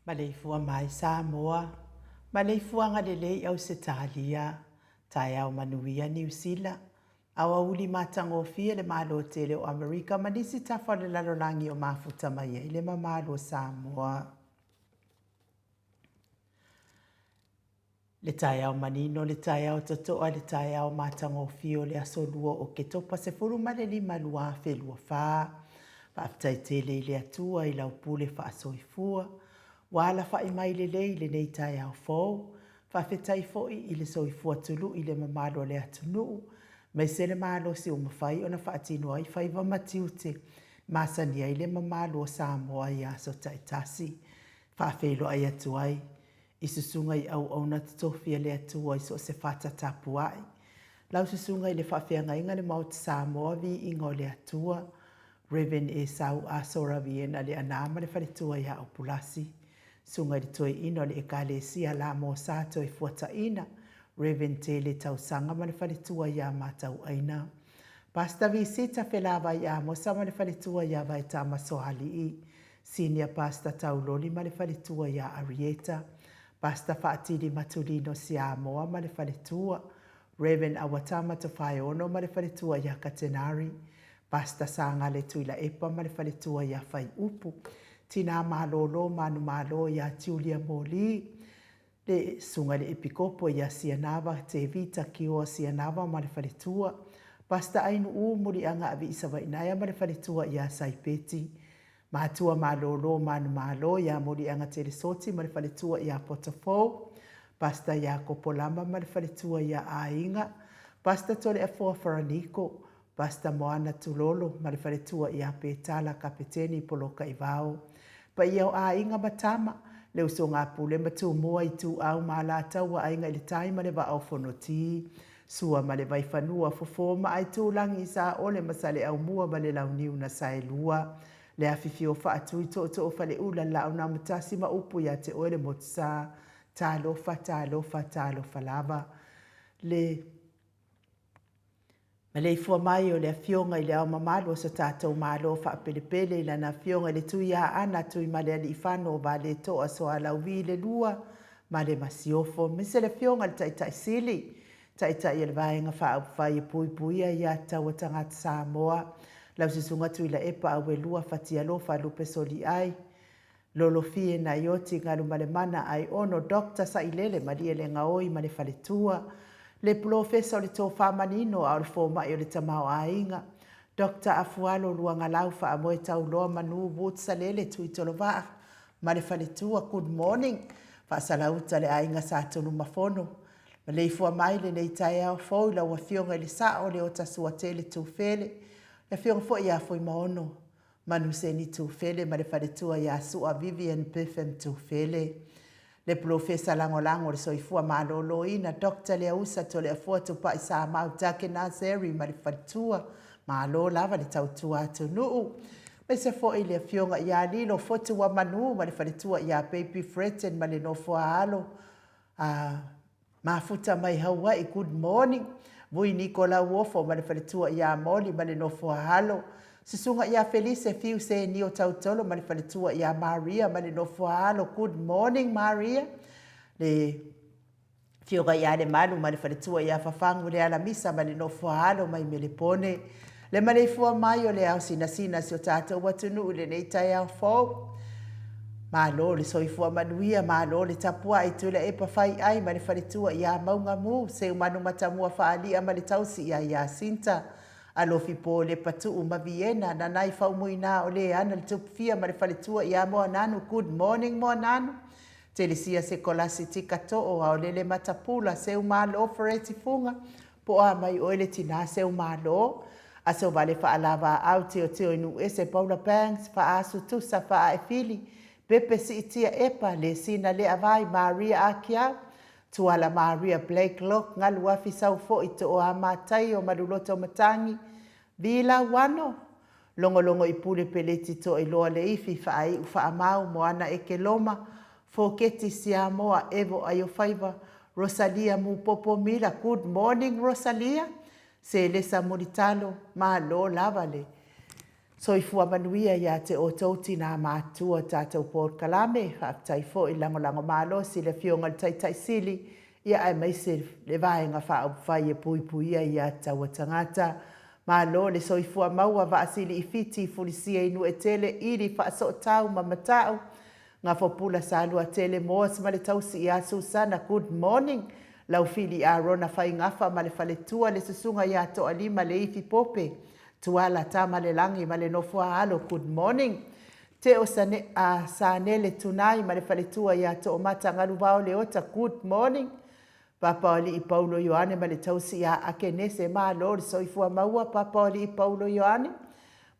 Maleifua mai Samoa, maleifuaga lelei Ausetalia, taeao manuia Niu Sila, aoauli matagofie le Malo tele o Amerika ma nisi tafa o le lalolagi o mafuta mai ai le mamalu o Samoa. Le taeao manino, le taeao totoa, le taeao matagofie o le aso 2 o Oketopa 15 2024. Faafetai tele i le Atua i lau pule faasoifua, ua alafa'i mai lelei i lenei taeao fou. Faafetai foi i le soifua tulu'i i le mamalu o le atunuu, aemaise le malosi ua mafai ona faatino ai faiva ma tiute masani ai le mamalu o Samoa i aso taitasi. Faafeiloai atu ai i susuga i auauna totofi a le Atua i so o se fata tapuai. Lau susuga i le faafeagaiga le Maota Samoa Viiga o le Atua, Rev. Esau Aso Raviena Leaana ma le faletua ia Opulasi, Susuga i le Toeaina o le Ekalesia La Mosa Toefuataina, Rev. Tele Tausaga ma le faletua ia Matauaina, Pastor Visita Felavai Amosa ma le faletua ia Vaetama Soalii, Senior Pastor Tauloli ma le faletua ia Arieta, Pastor Faatili Matulino Siamoa ma le faletua, Rev. Awatama Tofaeono ma le faletua ia Katenari, Pastor Sagale Tuilaepa ma le faletua ia Faiupu, Tinā Malōlō Manumalo ia Julia Moli, le Susuga i le Epikopo ia Sianava Tevita Kioa Sianava ma le faletua, Pastor Ainu'u Muliaga Aviisavainaea ma le faletua ia Saipeti, Matua Malōlō Manumalo ia Muliaga Telesoti ma le faletua ia Potofou, Pastor Iakopo Lama ma le faletua ia Aiga, Pastor Toleafoa Faraniko, Pastor Moana Tulolo ma le faletua ia Petala Kapeteni Polokaivao. Paia o aiga ma tama, le usoga a Pule ma Tumua, Ituau ma Alataua, Aiga i le Tai ma le Vaa o Fonoti, Sua ma le Vaifanua, Fofo ma Aitulagi, Saole ma Saleaumua ma le Launiu na Saelua. Le afifio o Faatui Tootoo Faleula Laaunaamatasi ma upu ia te oe le Motusa. Talofa, talofa, talofa lava. Le maleifua mai o le Afioga i Le Ao Mamalu o so tatou Malo faapelepele i Lana Afioga i le Tuiaana Tuimalealiifano Vaaletoa Sualauvi le Lua ma le Masiofo, aemaise le Afioga i le Taitai Sili, Taitai o le Vaega Faaupufai e Puipuia Ia Tatau a Tagata Samoa, lau Susuga Tuilaepa Auelua Fatialofa Lupe Soliai, Lolofie Naioti Galumalemana Aiono Doctor Sailele Malielegaoi ma le Faletua, le Polofesa o le Tofa Manino a o le Fomai o le Tamaoaiga, Doctor Afualo Luagalau Faamoe Tauloa Manu Woods Salele Tuitolovaa ma le Faletua. Good morning. Faasalauta le aiga Sa Tunumafono. Maleifua mai lenei taeao fou i lau Afioga i le Sao Leota Suatele Tufele, le Afioga foi ia Fuimaono Manuseni Tufele ma le faletua ia Sua Vivian Biffin Tufele, le Polofesa Lagolago o le Soifua Maloloina Doctor Leausa Toleafoa Tupai Samau Take Nazeri ma le faletua, malo lava le tautua atunuu. Aemaise foi le Afioga ia Lilo Fotuamanu ma le faletua ia Baby Fretton ma le nofo a alo a Mafuta mai Haua'i good morning Vui Niko Lauofo ma le faletua ia Moli ma le nofo a alo Susuga ia Felise Fiu Senio Tautolo ma le faletua ia Maria ma le nofo a alo good morning Maria Le Afioga ia Lemalu ma le faletua ia Fafagu Lealamisa ma le nofo a alo mai Melepone Le maleifua mai o le ao sinasina si o tatou atunuu i lenei taeao fou. Malo le soifua manuia, malo le tapuai, Tuilaepa Faiai ma le faletua ia Maugamu, Seumanu Matamua Faalia ma le tausi ia Iasinta, Alofi Po Lepa Tuu ma Viena, Nanai Faumuina o Leana le Tupufia ma le faletua ia Moananu, Good morning Moananu, Telesia Sekolasi Tika Too, Aolele Matapula, Seumalo Fereti Fuga, Po o a mai ʻoe le tinā seu malo, Aso wale faalavaau teoteo i Nuuese Paula Banks Faasu Tusa Faaefili Pepe Siitia Epa Lesina Leavai Maria Akiau Tuala Maria Blake Lok Galuafi Saufo'i Tooa Mataio Maluloto Matangi Vi Lauano Logologo i Pule Peleti Toailoa Leifi Faaiu Faamau Moana Ekeloma Foketi Siamoa Evo Aiofaiva Rosalia Mupopo Mila Good morning Rosalia Selesa Mulitalo Malo lava le soifua manuia ia te outou tinā matua tatou polokalame faafetai foi lagolago malosi le afioga i le Taitai Sili ia aemaise le Vaega Faaupufai e puipuia ia taua tagata. Malo le soifua maua Vaasili i Fiti Fulisia i Nuetele Ili Faasootau ma Matau Gafopula Saluatele Moas ma le tausi ia Susana Good morning Laufili Arona Faigafa ma le faletua le susuga ia Toalima Leifi Pope Tuala Tamalelagi ma le nofo a alo Good morning Teo Sane, a Sanele Tunai ma le faletua ia Toomata Galuvao Leota Good morning Papaoalii Paulo Ioane ma le tausi ia Akenese Malo le soifua maua Papaoalii Paulo Ioane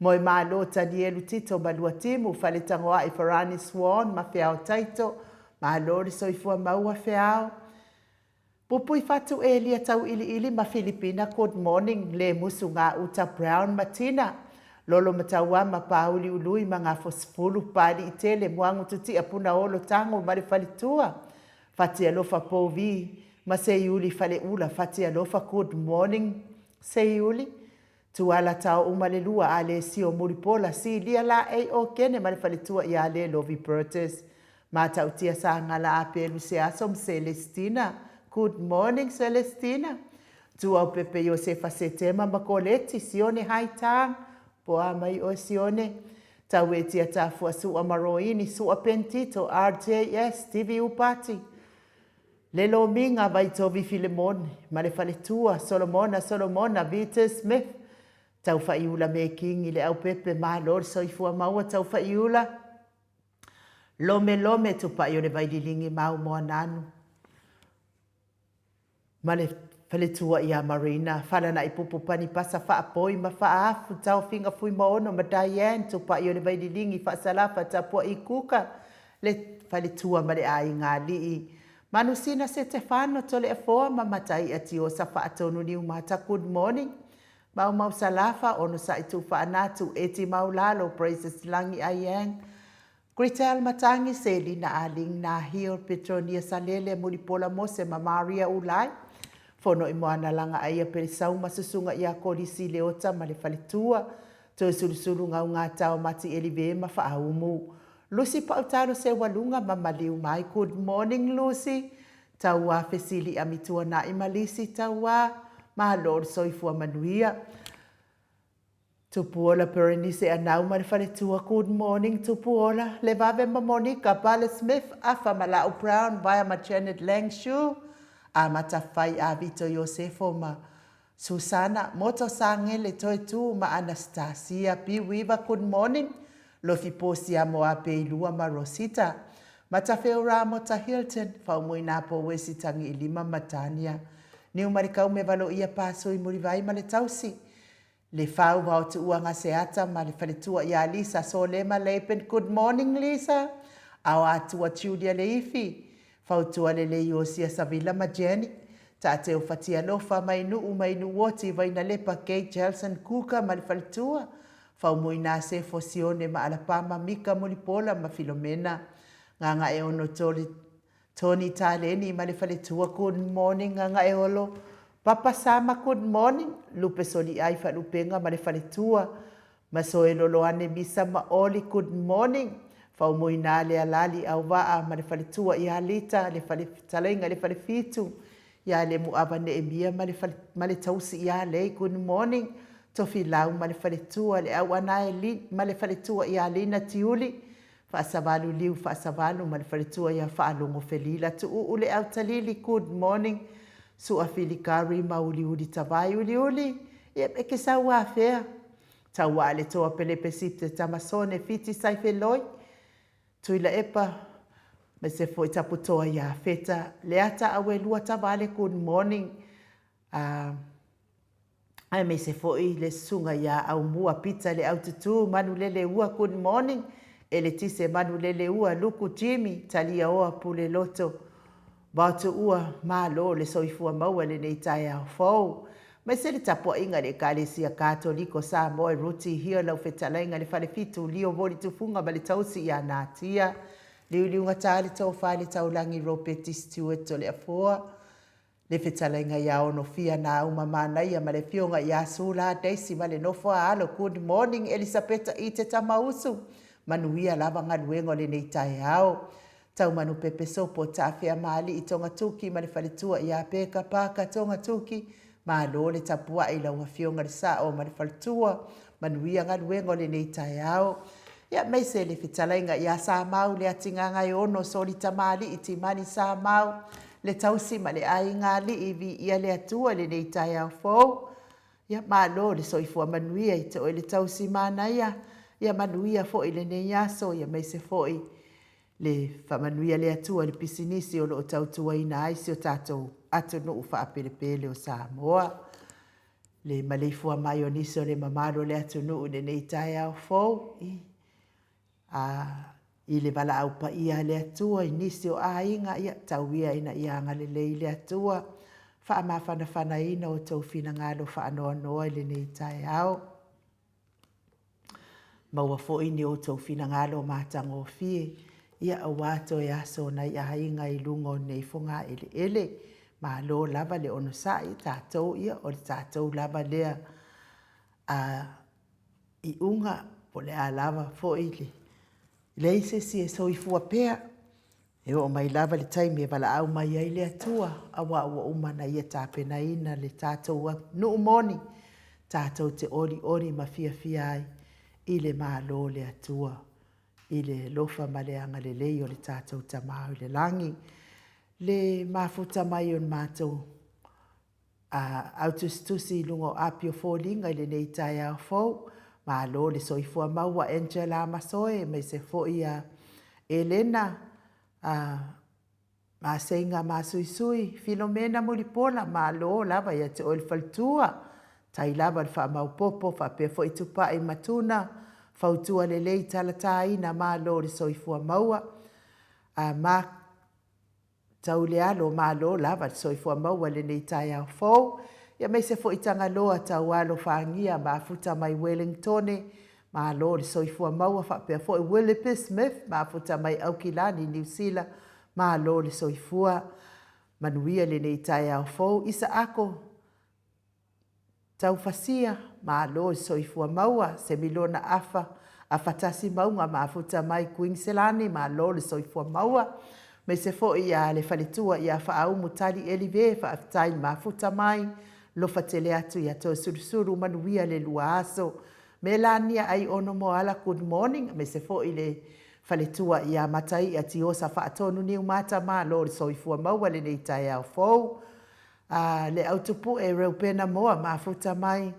Moemalo Tanielu Tito ma Luatimu Faletagoai Farani Swan ma Feao Taito Malo le soifua maua Feao Pupui Fatu Elia Tauiliili ma Filipina Good morning Lemusu Gauta Brown ma Tina Lolo Matauama Pauli Ului ma Gafosefulu Paaliitele Muagu Tutia Punaolo Tago ma le Faletua Fatialofa Povi ma Seiuli Faleula Fatialofa Good morning Seiuli Tuala Tao uma le lua a le sio Mulipola Silia Laei Okene ma le faletua ia le Lovi Burgess Matautia Sagala Apelu Seaso ma Celestina Good morning Celestina Tuaupepe Iosefa Setema ma Koleti Sione Haitang Po a mai oe Sione Tauetia Tafua Sua ma Roini Sua Pentito RJS Stevie Upati Le Lomiga Vaitovi Filemone ma le faletua Solomona Solomona Vita Smith Taufaiula Mekingi Leaupepe Malo le soifua maua Taufaiula Lomelome Tupai o le Vaililigi Mau Moananu ma le faletua ia Marina, Falanaipupu Panipasa Faapoi ma Faaafu, Taofiga Fuimaono ma Diane, Tupai o le Vaililigi Faasalafa Tapuai Kuka, le faletua ma le aiga alii, Manusina Setefano Toleafoa ma Matai'a Tiosa Faatonu Niumata Good morning. Maumau Salafa, Onosai Tufaanatu, Eti Maulalo, Praises Lagi Ayang, Gretel Matangi, Selina Aling, Nahil, Petronia Salele, Mulipola Mose ma Maria Ulai, Fono i Moana Langa Aia Pelesau ma Susuga ia Kolisi Leota ma le Faletua, Toesulusulu Gaugata o Mati Elive ma Faaumu, Lucy Pautalo Seualuga ma Maliu Mai Good morning Lucy, Tauā Fesili Amituana'i ma Lisi Tauā, Malo le soifua manuia. Tupuola Berenice Anau ma le faletua Good morning Tupuola, Levave ma Monica, Pale Smith, Afa ma La'u Brown, Vaea ma Janet Lang Shu, Amata Fai a Vito Iosefo ma Susana, Moto Sangele, Toetu ma Anastasia, P Weaver Good morning Lofi Posia Moape Ilua ma Rosita, Matafeo Ramota Hilton, Faumuina Powesi Tagiilima ma Tania, Niumalikau me Valoia Pasui Mulivai ma le Tausi, Le Fau Vao Tuuaga Seata ma le Faletua ia Lisa Solema Laban Good morning Lisa Ao Atua Julia Leifi Fautua Lelei Iosia Savila ma Jenny Taateu Fatialofa Mainuu Mainuuoti Vainalepa Kate Jelson Kuka ma le Faletua Faumuina Sefo Sione ma Alapama Mika Mulipola ma Filomena Gagaeono Toli Tony Taleni ma le faletua good morning Gagaeolo Papa Sama good morning Lupe Soliai Faalupenga ma le faletua Masoe Loloane Misa ma Oli good morning Faumuina Lealali Auvaa ma le faletua ia Lita le fale fetalaiga le falefitu ia Lemuava Neemia ma le fale ma le tausi ia Lei good morning Tofilau ma le faletua le Auanae ma le faletua ia Lina Tiuli Faasavalu Liu Faasavalu ma le faletua ia Faalogo Felila Tuuu le Autalili Good morning Sua Filikari ma Uliuli Tavai Uliuli ia e ke sau afea Tauaa le Toa Pelepe Sipte Tamasone Fiti Saifeloi Tuilaepa ma se foi Taputoa ia Feta Leata Auelua Tavale Good morning A aemaise foi le susuga ia Aumua Pita le Aututū Manuleleua Good morning Eletise Manuleleua Luku Jimmy Taliaoa Puleloto Vaotuua Malo le soifua maua i lenei taeao fou. Maise le tapuaiga i le Ekalesia Katoliko Samoa i Ruti Hill lau fetalaiga i le Falefitu Lio Voli Tufuga ma le Tausi ia Natia Liuliugatā le Tofa i le Taulagi Ropeti Stewart Toleafoa Le fetalaiga ia Onofia Nauma Manaia ma le afioga ia Sula Daisy ma le nofo a alo Good morning Elisapeta Ite Tamausu Manuia lava galuega o lenei taeao Taumanu Pepe Sopo Taafea Maalii Togatuki ma le faletua ia Peka Paka Togatuki Malo le tapuai i lau afioga le sao ma le faletua Manuia galuega o lenei taeao. Ia maise le fetalaiga ia Samau le Atigagaeono Soli Tamalii Timani Samau le tausi ma le aiga alii viia le Atua i lenei taeao fou. Ia malo le soifua manuia i te oe le tausi manaia. Ia manuia foi lenei aso ia maise foi le faamanuia le Atua i le pisinisi o lo o tautuaina ai si o tatou atunuu faapelepele o Samoa. Le maleifua mai o nisi o le mamalu o le atunuu i lenei taeao fou, i, a, i le valaau paia a le Atua i nisi o aiga, ia, tau ia ina ia agalelei le Atua, faamafanafanaina outou finagalo faanoanoa i lenei taeao. Maua foi ni outou finagalo matagofie, ia aua toe aso o nai aiga i luga o nei fogaeleele. Malo lava le onosai, tatou ia o le tatou lava lea a iuga, po o le a lava foi le leai se isi e soifua pea. E oo mai lava le taimi e valaau mai ai le Atua, aua ua uma ona Ia tapenaina le tatou nuu moni, tatou te olioli ma fiafia ai i le Malo o le Atua, i le alofa ma le agalelei o le tatou Tama o i le Lagi. Le mafuta mai o le matou A autusitusi i luga o api o foliga i lenei taeao fou. Malo le soifua maua Angela Masoe aemaise foi ia Elena a Maseiga Masuisui, Filomena Mulipola, malo lava ia te oe le faletua. Tai lava le faamaopopo faapea foi Tupai ma Tuna, fautua lelei talataina, malo le soifua maua. A Mark Tau le alo, malo lava le soifua maua i lenei taeao fou. Aemaise foi Tagaloa Taualofaagia mafuta mai Wellingtone, malo le soifua maua faapea foi Willipe Smith mafuta mai Aukilani Niu Sila, malo le soifua. Manuia lenei taeao fou. Isaako Taufasia, malo le soifua maua. Semilona Afa, Afatasi Mauga mafuta mai Kuiniselani, malo le soifua maua. Aemaise foi ia le faletua ia Faaumu Tali Elive, faafetai le mafuta mai, alofa tele atu ia Toesulusulu, manuia le lua aso. Melania Aiono Moala, good morning, aemaise foi le faletua ia Mataia Tiosa Faatonu Niumata, malo le soifua maua lenei taeao fou. A le au tupue Reupena Moa mafuta mai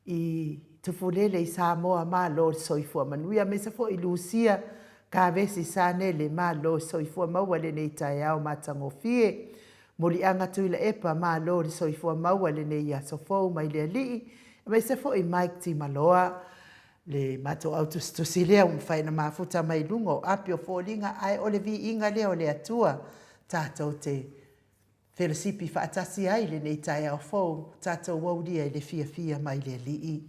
i Tufulele i Samoa, malo le soifua manuia. Aemaise foi Lusia Kavesi Sanele, malo le soifua maua lenei taeao matagofie. Muliaga Tuilaepa, malo le soifua maua lenei aso fou mai le Alii, aemaise foi Mike Timaloa, le matou au tusitusi lea ua mafai ona mafuta mai luga o api o foliga, ae o le viiga lea o le Atua tatou te felosipi faatasi ai i lenei taeao fou, tatou aulia i le fiafia mai le Alii.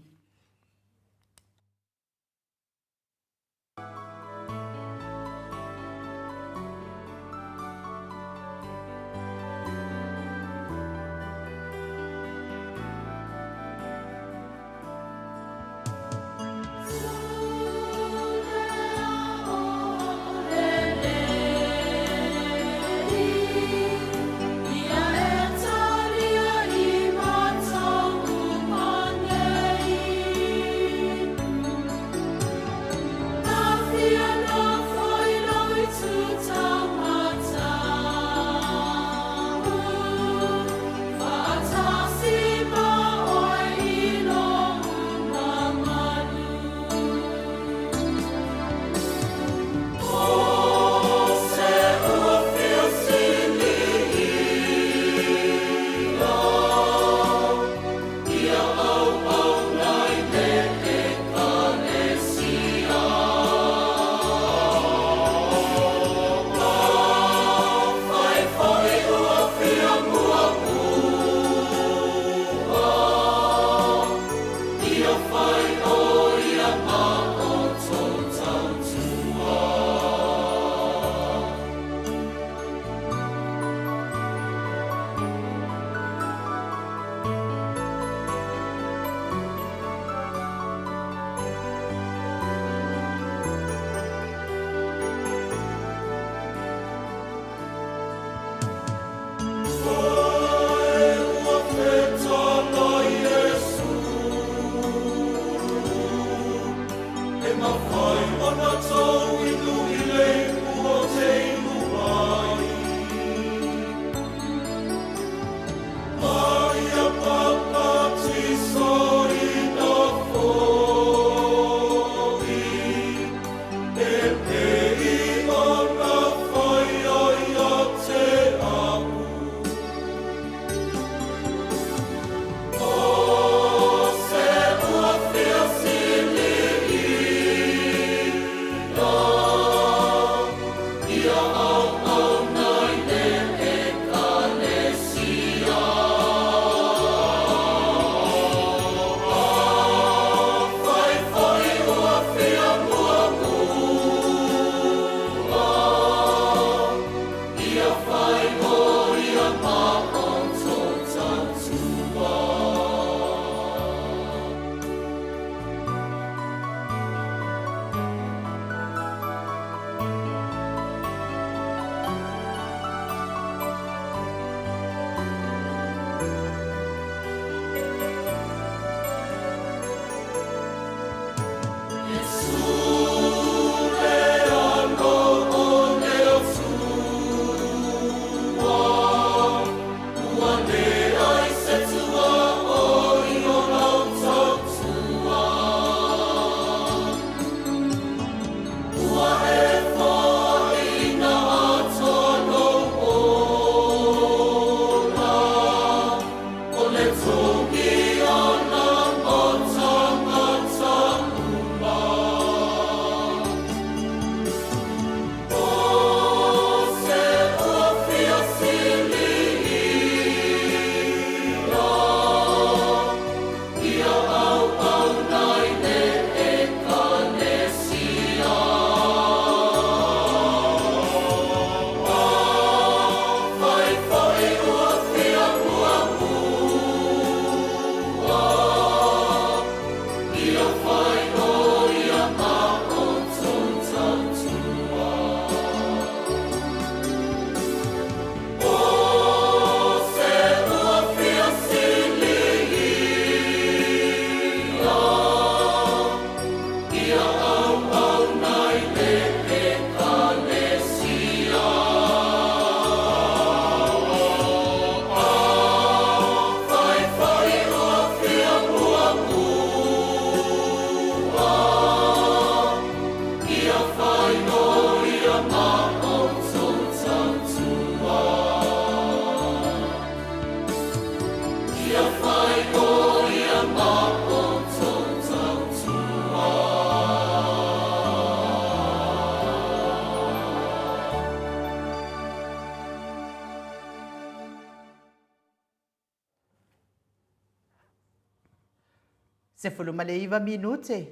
19 minute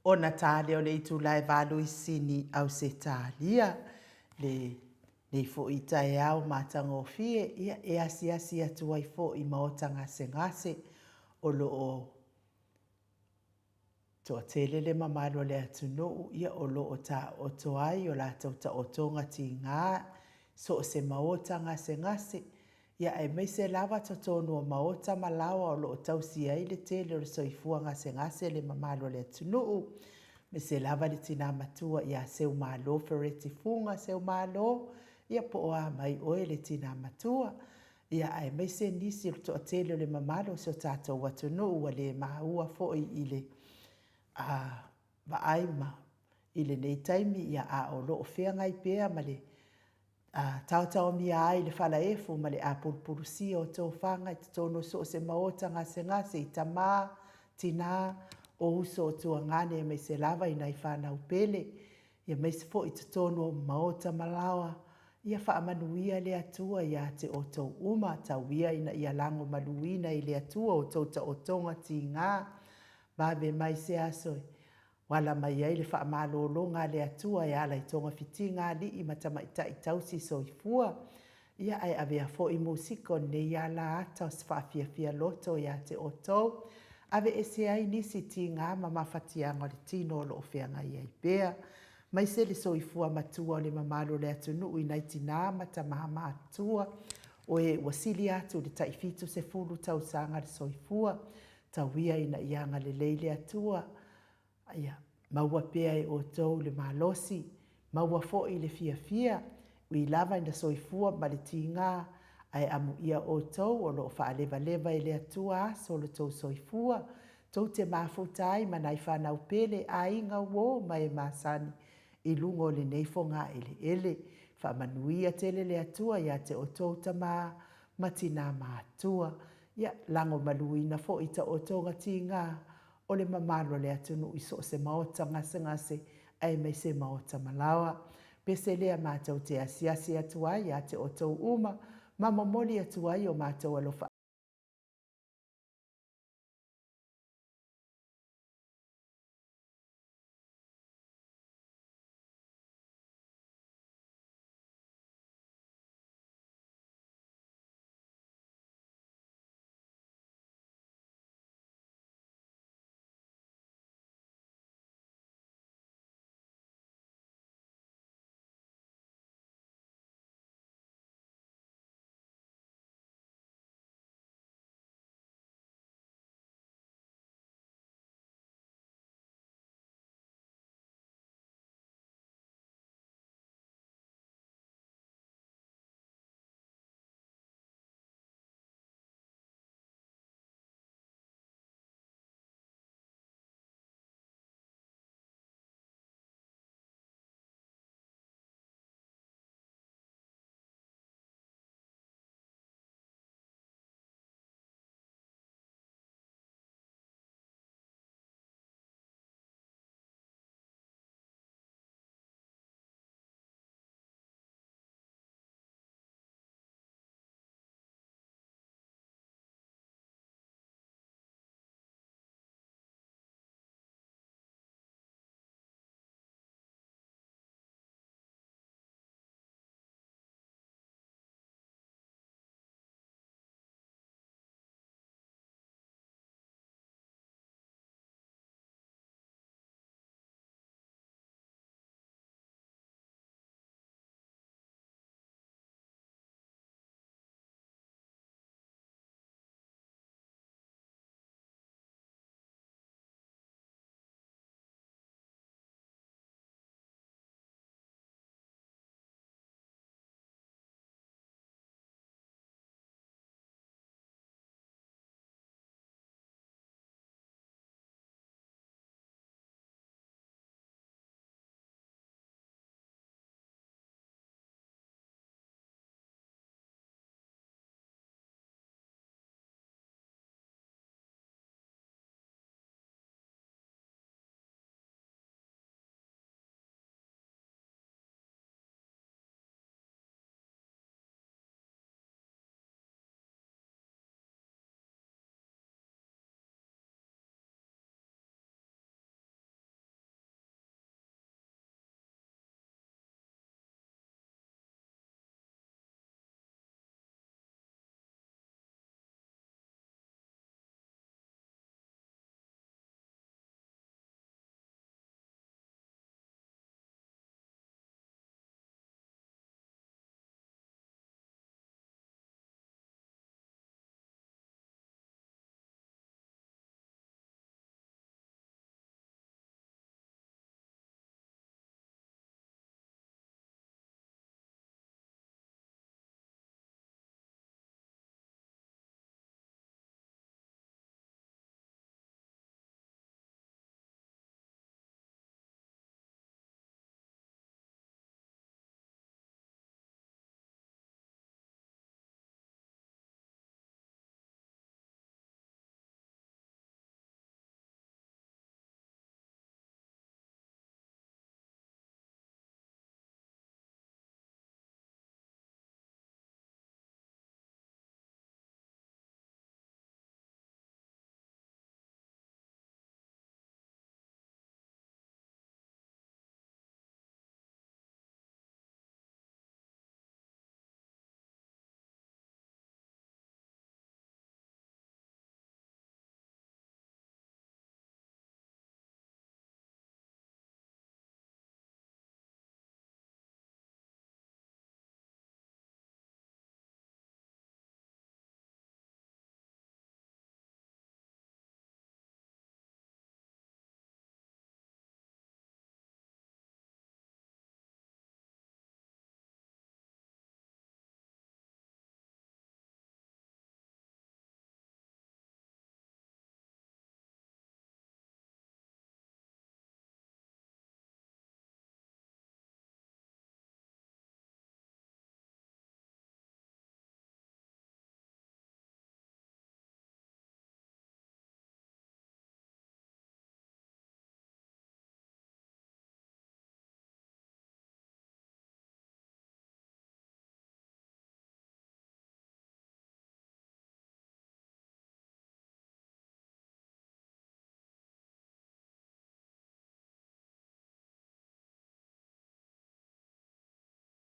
ona ta lea o le itula e 8 i Sini, Ausetalia. Lenei foi taeao matagofie, ia, e asiasi atu ai foi i maota gasegase o lo o toatele le mamalu o le atunuu, ia, o lo o taoto ai o latou taotoga tiga so o se maota gasegase, ia aemaise lava totonu o maota ma laoa o lo o tausi ai le tele o le soifua gasegase le mamalu o le atunuu, aemaise lava le tina matua ia Seumalo Fereti Fuga. Seumalo, ia po o a mai oe le tina matua, ia aemaise nisi o le toatele o le mamalu o si o tatou atunuu ua le maua foi i le vaai ma i lenei taimi, ia a o lo o feagai pea ma le taotaomia ai i le falaefu ma le apulupulusia o tofaga i totonu o so o se maota gasegase i tama, tina, o uso o tuagane aemaise lava i nai fanau pele, aemaise foi i totonu o maota ma laoa. Ia faamanuia le Atua ia te outou uma, tau ia ina ia lagomaluina i le Atua outou taotoga tiga, vave mai se aso e ala mai ai le faamalologa a le Atua e ala i togafitiga a alii ma tamaitai tausi soifua. Ia ae avea foi musika o lenei ala ata o se faafiafia loto ia te outou, aveese ai nisi tiga ma mafatiaga o le tino o lo o feagai ai pea, maise le soifua matua o le mamalu o le atunuu i nai tina ma tama matutua, o e ua sili atu i le tai 70 tausaga le soifua. Tau ia ina ia agalelei le Atua, ia maua pea e outou le malosi, maua foi le fiafia, ui lava ina soifua ma le tiga, ae amuia outou o lo o faalevaleva e le Atua aso o lo outou soifua, tou te mafuta ai ma nai fanau pele, aiga, uo ma e masani i luga o lenei fogaeleele. Faamanuia tele le Atua ia te outou tama ma tina matutua. Ia lagomaluina foi taotoga tiga o le mamalu o le atunuu i so o se maota gasegase aemaise maota malaoa. Pese lea matou te asiasi atu ai ia te outou uma ma momoli atu ai o matou alofa.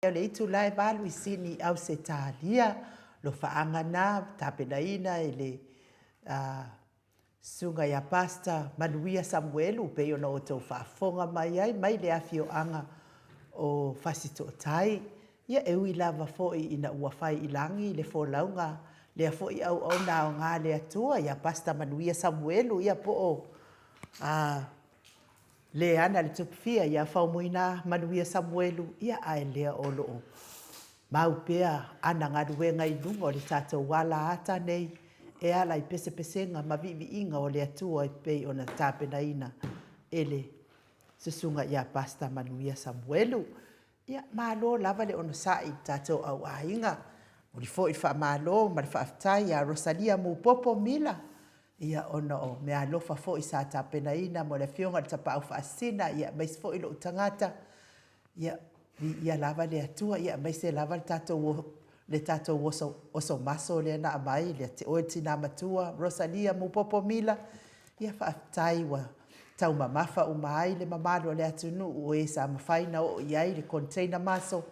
O le itula e 8 i Sini Ausetalia, lofaaga na tapenaina e le Susuga ia Pastor Manuia Samuelu pei ona outou faafofoga mai ai mai le afioaga o Fasitootai. Ia e ui lava foi ina ua fai i lagi le folauga, lea foi auauna aoga a le Atua ia Pastor Manuia Samuelu ia po o Leana le Tupufia ia Faumuina Manuia Samuelu, ia ae lea o lo o mau pea ana galuega i luga o le tatou ala ata nei e ala i pesepesega ma viiviiga o le Atua e pei ona tapenaina e le Susuga ia Pastor Manuia Samuelu. Ia, malo lava le onosai i le tatou au aiga. Momoli foi le faamalo ma le faafetai ia Rosalia Mupopo Mila, ia ona o meaalofa foi sa tapenaina mo le Afioga i le Tapaau Faasisina, ia aemaise foi lou tagata. Ia, viia lava le Atua, ia aemaise lava le tatou le tatou oso, oso maso lea na aumai ia te oe le tina matua Rosalia Mupopo Mila, ia faafetai ua taumamafa uma ai le mamalu o le atunuu o e sa mafai ona oo i ai le container maso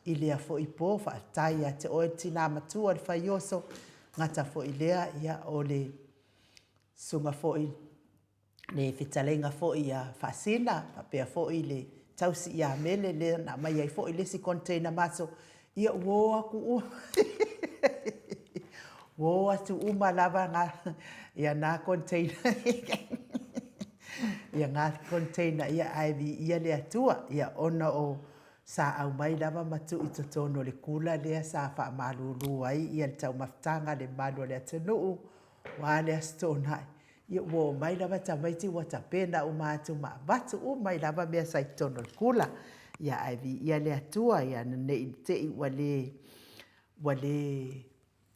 i lea foi po. Faafetai ia te oe le tina matua le faioso, gata foi lea ia o le susuga foi le fetalaiga foi ia Faasina faapea foi le tausi ia Mele lea na aumai ai foi le isi container maso, ia ua o atu uma ua o atu uma lava na, ia na container ia na container ia ae viia le Atua ia ona o sa aumai lava ma tuu i totonu o le kula lea sa faamalulu ai ia le taumafataga a le mamalu o le atunuu aua le Aso Toonai. Ia ua omai lava tamaiti ua tapena uma atu ma avatu uma ai lava mea sa i totonu o le kula. Ia ae viia le Atua ia ne i te i ua le ua le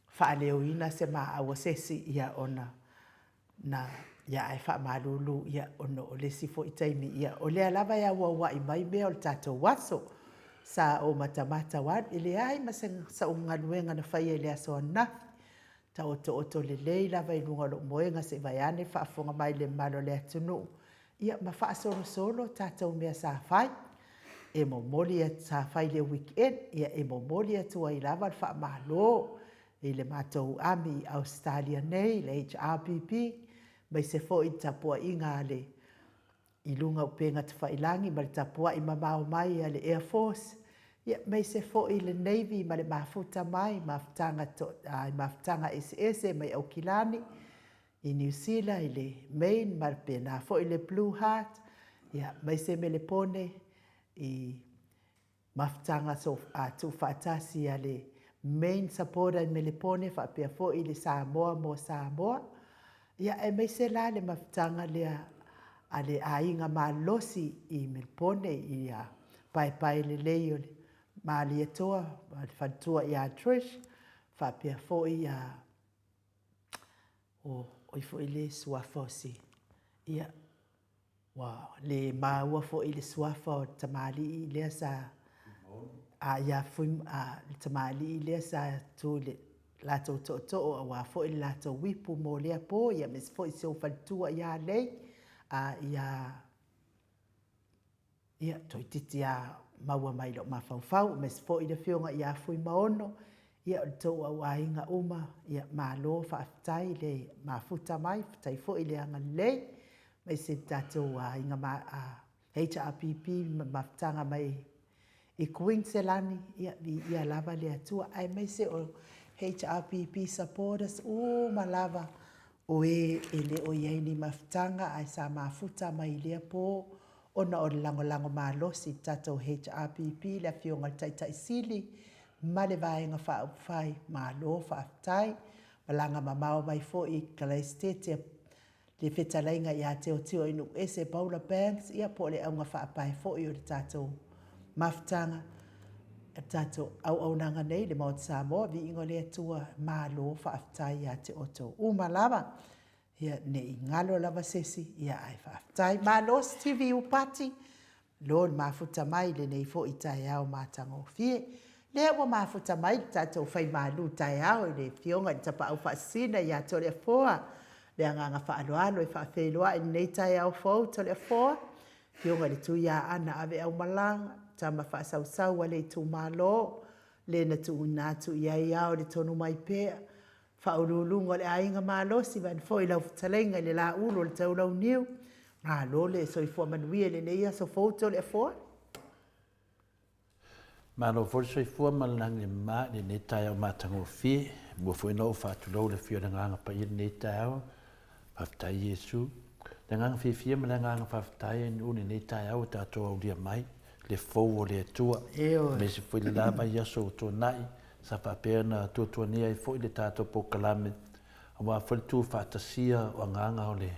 faaleoina se maau a se isi ia ona na ia ae faamalulu ia ona o le isi foi taimi ia o lea lava e auauai mai mea o le tatou aso. Sa ou matamata e leai ma sa'u galuega na faia i le aso ananafi. Taotooto lelei lava i luga o lou moega se i vaeane le faafofoga mai le mamalu o le atunuu, ia ma faasolosolo tatou mea sa fai. E momoli atu, sa fai i le weekend, ia e momoli atu ai lava le faamalo i le matou ami i Ausetalia nei, le HRPP, aemaise foi le tapuaiga a le i luga o upega tafailagi ma le tapuai mamao mai a le Air Force, ia aemaise foi le Navy ma le mafuta mai mafutaga to, i mafutaga eseese mai Aukilani, i Niu Sila, i le Maine ma pena foi le Blue Heart, ia aemaise Melepone i Mafutaga Tuufaatasi a le Main Supporter i Melepone faapea foi le Samoa mo Samoa. Ia aemaise la le mafutaga lea a le aiga malolosi i Melepone i paepae lelei o le Malietoa ma le faletua ia Trish faapea foi ia o oi foi le suafa o si ia Ua le maua foi le suafa o le tamalii lea sa a ia Fui a le tamalii lea sa tu i le latou tootoo aua foi le latou ipu mo lea po ia aemaise foi si ou faletua ia Lei a ia ia toeitiiti a maua mai lou mafaufau aemaise foi le afioga ia Fuimaono ia o le tou au aiga uma ia malo faafetai le mafuta mai faafetai foi le agalelei aemaise le tatou aiga ma HRPP ma mafutaga mai i Kuiniselani, ia viia lava le Atua, aemaise o HRPP supporters uma lava o e e le o i ai ni mafutaga ae sa mafuta mai i lea po ona o le lagolago malosi i le tatou HRPP, le Afioga i le Taitai Sili ma le Vaega Faaupufai, malo faafetai. Malaga mamao mai foi i Kalaisitete le fetalaiga ia Teotioinuuese Paula Banks, ia po o le auga faapae foi o le tatou mafutaga, le tatou auaunaga nei, le Maota Samoa, viiga o le Atua, malo faafetai ia te outou uma lava. Ia, ne i galo lava se isi, ia ae faafetai. Malo Stevie Upati, Lo le mafuta mai i lenei foi taeao matagofie. Lea ua mafuta mai le tatou faimalu taeao i le Afioga i le Tapaau Faasisina ia Toleafoa. Le agaga faaaloalo e faafeiloai i lenei taeao fou Toleafoa, Afioga i le Tuiaana Aveaumalaga, tama faasausau a le itumalo, le na tuuina atu i ai ao le tonu mai pea, Faauluuluga o le Aiga Malosi vaeane foi lau fetalaiga i le Laulu o le Taulauniu, malo le soifua manuia i lenei aso fou Toleafoa. Malo foi le soifua ma le lagi e mama i lenei taeao matagofie. E mua foi ona ou faatulou i le afio o le Agaga Paia i lenei taeao. Faafetai Iesu. Le agaga fiafia ma le agaga faafetai e nuu lenei taeao ua tatou aulia mai le fou o le Atua. Aemaise foi le la vaiaso ua tuanai sa faapea ona tuatuania ai foi le tatou polokalame aua foi le tuufaatasia o agaga o le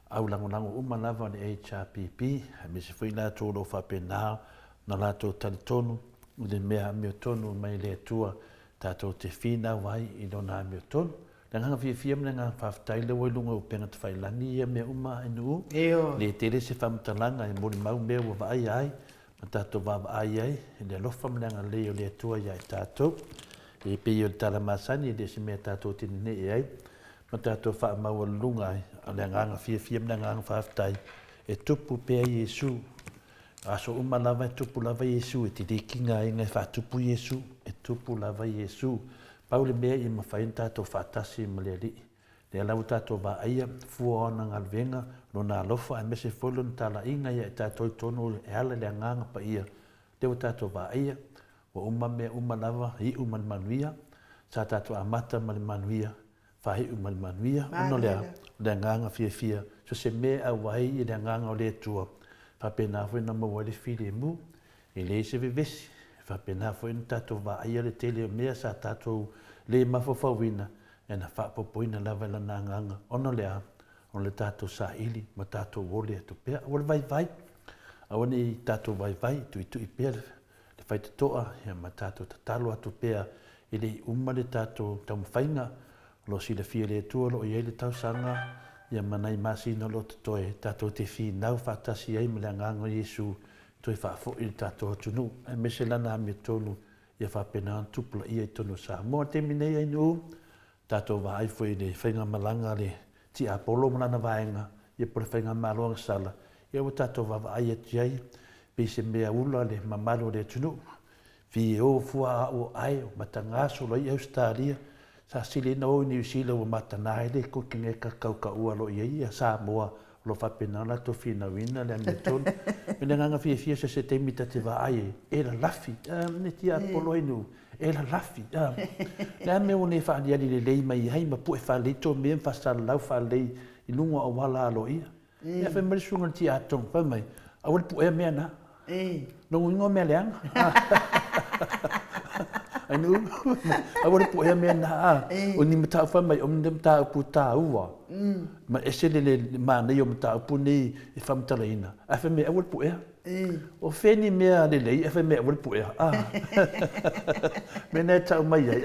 au lagolago uma lava o le HRPP, aemaise foi i latou o lo o faapena ona latou talitonu i le mea amiotonu mai le Atua tatou te finau ai i Lona amiotonu. Le agaga fiafia ma le agaga faafetai lea ua i luga o upega tafailagi ia mea uma a NU. Le tele se faamatalaga e molimau mea ua vaaia ai ma tatou vaavaai ai i le alofa ma le agalelei o le Atua ia i tatou. E pei o le tala masani e le o se mea tatou te nenee ai ma tatou faamaualuluga ai, a o le agaga fiafia ma le agaga faafetai e tupu pea Iesu. Aso uma lava e tupu lava Iesu, e te le kiga aiga e faatupu Iesu, e tupu lava Iesu. Pau le mea ia mafai ona tatou faatasi ma le Alii. Lea la ua tatou vaaia fua o ana galuega, Lona alofa aemaise foi Lona talaiga ia i tatou i totonu e ala i le Agaga Paia. Lea ua tatou vaaia, ua uma mea uma lava, iu ma le manuia. Sa tatou amata ma le manuia, faaiu ma le manuia. Ona o le a? O le agaga fiafia, so se mea e auai i le agaga o le Atua, faapena foi ona maua ai le filemu. E leai se vevesi, e faapena foi ona tatou vaaia le tele o mea sa tatou le mafaufauina, e na faaopoopoina lava e Lana Agaga, ona o le a? Ona o le tatou saili ma tatou ole atu pea. Aua le vaivai, aua ne i tatou vaivai, tuitui pea le faitotoa ma tatou tatalo atu pea e le i uma le tatou taumafaiga. O lo o silafia e le Atua o lo o i ai le tausaga ma nai masina o lo o totoe tatou te finau faatasi ai ma le Agaga o Iesu toe faafoi i le tatou atunuu aemaise lana amiotonu ia faapena ona tupulaia i totonu o Samoa. I le taimi nei ainuu, tatou vaai foi i le faigamalaga a le Tiapolo ma lana vaega, ia po o le faigamalo agasala, ia ua tatou vaavaai atu i ai, pei se mea ula le mamalu o le atunuu. Fi e o fua a o ae, o mataga solo ai Ausetalia, sa sili ai ona o i Niu Sila ua mataga ai le kokega e kakaukaua loa i ai ia Samoa o lo o faapena ona latou finauina le amiotonu. Me le agaga fiafia so o se taimi ta te vaai ai, e lalafi, ne tiapolo ai nuu, e lalafi. Le a mea ua le faaliali lelei mai ai ma pue faalelei tō mea ma faasalalau faalelei i luga o auala aloaia. Ia fai mai le susuga i le tiakono, fai mai, aua le puea mea na. Lona uiga o mea leaga. Ai nuu, aua le puea mea na. O ni mataupu fai mai, o ni mataupu taua. Ma ese le le manaia o mataupu nei e faamatalaina. Ae fai mai, aua le puea. O fea ni mea lelei ae fai mai aua le puea. Mea na e tau mai ai,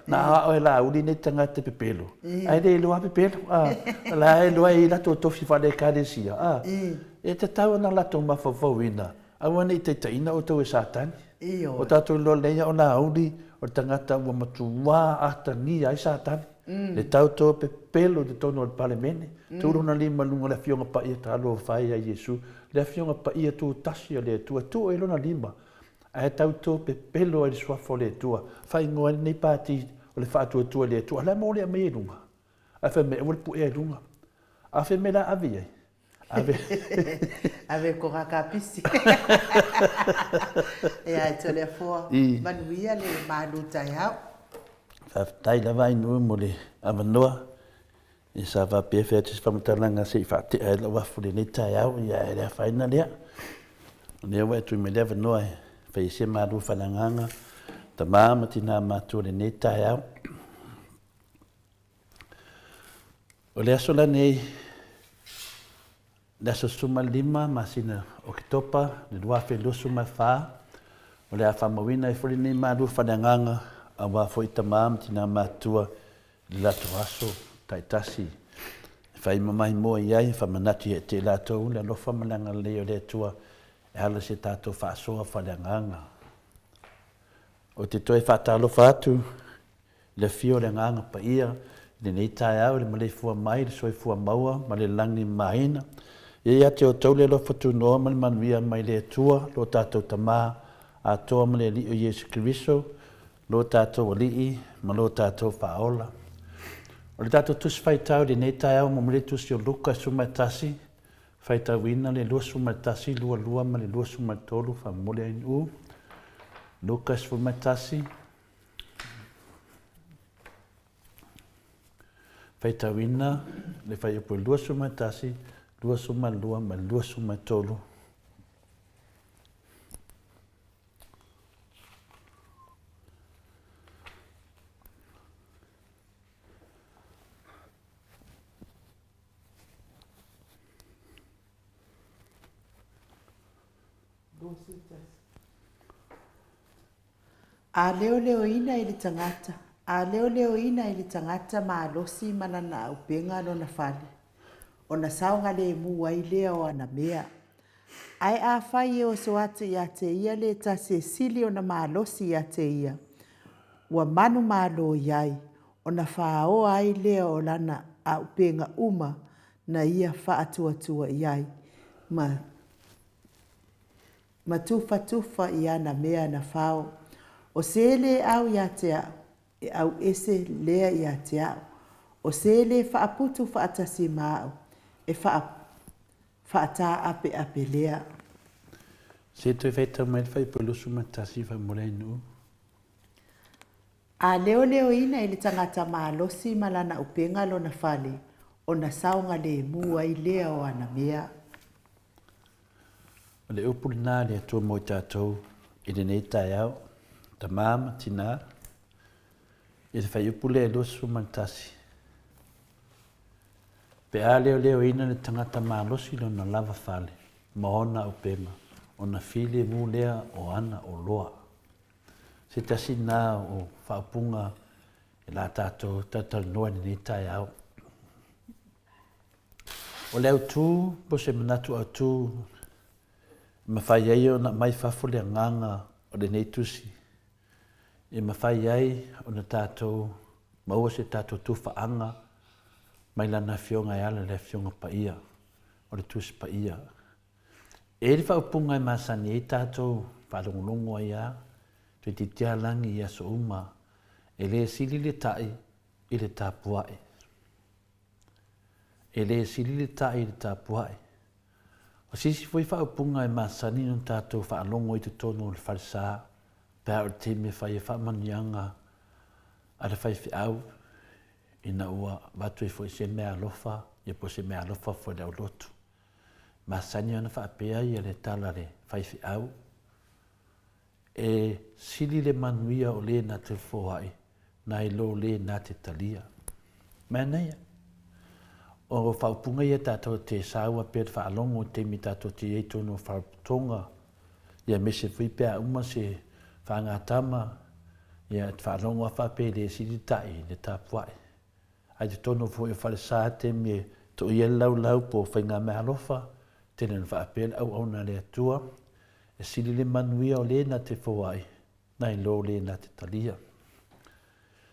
na aoao e Laauli nei tagata pepelo, ae le iloa pepelo. La e iloa e i latou tofi faale-Ekalesia. E tatau ona latou mafaufauina, aua ne i taitaiina outou e Satani. O tatou iloa lelei o Laauli o le tagata ua matua atagia ai Satani. Le tauto pepelo i totonu o le Palemene, tu lona lima i luga o le Afioga Paia Talofa e ia Iesu, le Afioga Paia tutasi a le Atua, tuu ai lona lima, ae tauto pepelo ai le Suafa o le Atua, faaigoa ai lenei pati o le Faatuatua i le Atua. O le a mo le aumai ai i luga? Ae fai mai, aua le puea i luga. A fai mai la ave i ai? Ave. Ave ko ngā kapisi. Ea, e Toleafoa, manuia le malu taeao. Faafetai lava Ainuu mo le avanoa. Ia sa faapea fai atu se faamatalaga se i faatea ai lau afu i lenei taeao, ia ae le afaina lea. O lea ua e tui mai le avanoa e fai ai se malu faaleagaga, tama ma tina matua i lenei taeao. O le aso lenei, le aso 15 masina o Oketopa le 2024, o le a faamauina ai foi lenei malu faaleagaga aua foi tama ma tina matutua i le latou aso taitasi e fai ma maimoa i ai, e faamanatu ia te i latou le alofa ma le agalelei o le Atua e ala i se tatou faasoa faaleagaga. Ou te toe faatalofa atu i le afio o le Agaga Paia i lenei taeao i le maleifua mai i le soifua maua ma le lagi mamaina. Ia ia te outou le alofa tunoa ma le manuia mai le Atua lo tatou Tama atoa ma le Alii o Iesu Keriso, lo tatou Alii ma lo tatou Faaola. O le tatou Tusi Faitau i lenei taeao momoli le Tusi o Luka 11, faitauina le 21, 22 ma le 23, faamomoli ai nuu. Luka 11, Faitauina le fuaiupu e 21, 22 ma le 23. A leoleoina e le tagata, a leoleoina e le tagata malosi ma lana aupega lona fale, ona saogalemu ai lea o ana mea. Ae afai e oso atu ia te ia le tasi e sili ona malosi ia te ia, ua manumalo i ai, ona faoa ai lea o lana aupega uma na ia faatuatua i ai, ma ma tufatufa i ana mea na fao. O se lē au ia te a'u, e au ese lea ia te a'u. O se lē faaputu faatasi ma a'u, e faataapeape lea. Se toe faitau mai le fuaiupu e 21 faamolemole ai nuu. A leoleoina e le tagata malosi ma lana upega lona fale, ona saogalemu ai lea o ana mea. O le upu lena a le Atua mo i tatou i lenei taeao, tama ma tina, i le fuaiupu lea e 21, Pe a leoleoina le tagata malosi lona lava fale ma ona upega, ona filemu lea o ana oloa. Se tasi lena o faaupuga e la tatou talatalanoa i lenei taeao. O le autū po o se manatu autū e mafai ai ona aumai fafo le agaga o lenei tusi, e mafai ai ona tatou maua se tatou tufaaga mai Lana Afioga e ala i le Afioga Paia, o le Tusi Paia. E i ai le faaupuga e masani ai tatou faalogologo ai lava, toeitiiti lava lagi i aso uma, e le sili le ta'i i le tapua'i. E le sili le ta'i i le tapua'i. O se isi foi faaupuga e masani ona tatou faalogo i totonu o le falesa pe a oo i le taimi e fai ai faamanuiaga a le faifeau ina ua avatu ai foi se meaalofa ia po o se meaalofa foi a le aulotu. E masani ona faapea ia le tala a le faifeau, E sili le manuia o le na te foai nai lo le na te talia. Manaia. O faaupuga ia tatou te saua pea le faalogo i taimi tatou te i ai totonu o faalapotopotoga, ia aemaise foi pe a uma se fagatama, ia te faalogo lava faapea e le sili le ta'i i le tapua'i. Ae i totonu foi o falesa i taimi e toia le laulau po o faigameaalofa, tele ina faapea le auauna a le Atua, e sili le manuia o le na te foai nai lo le na te talia.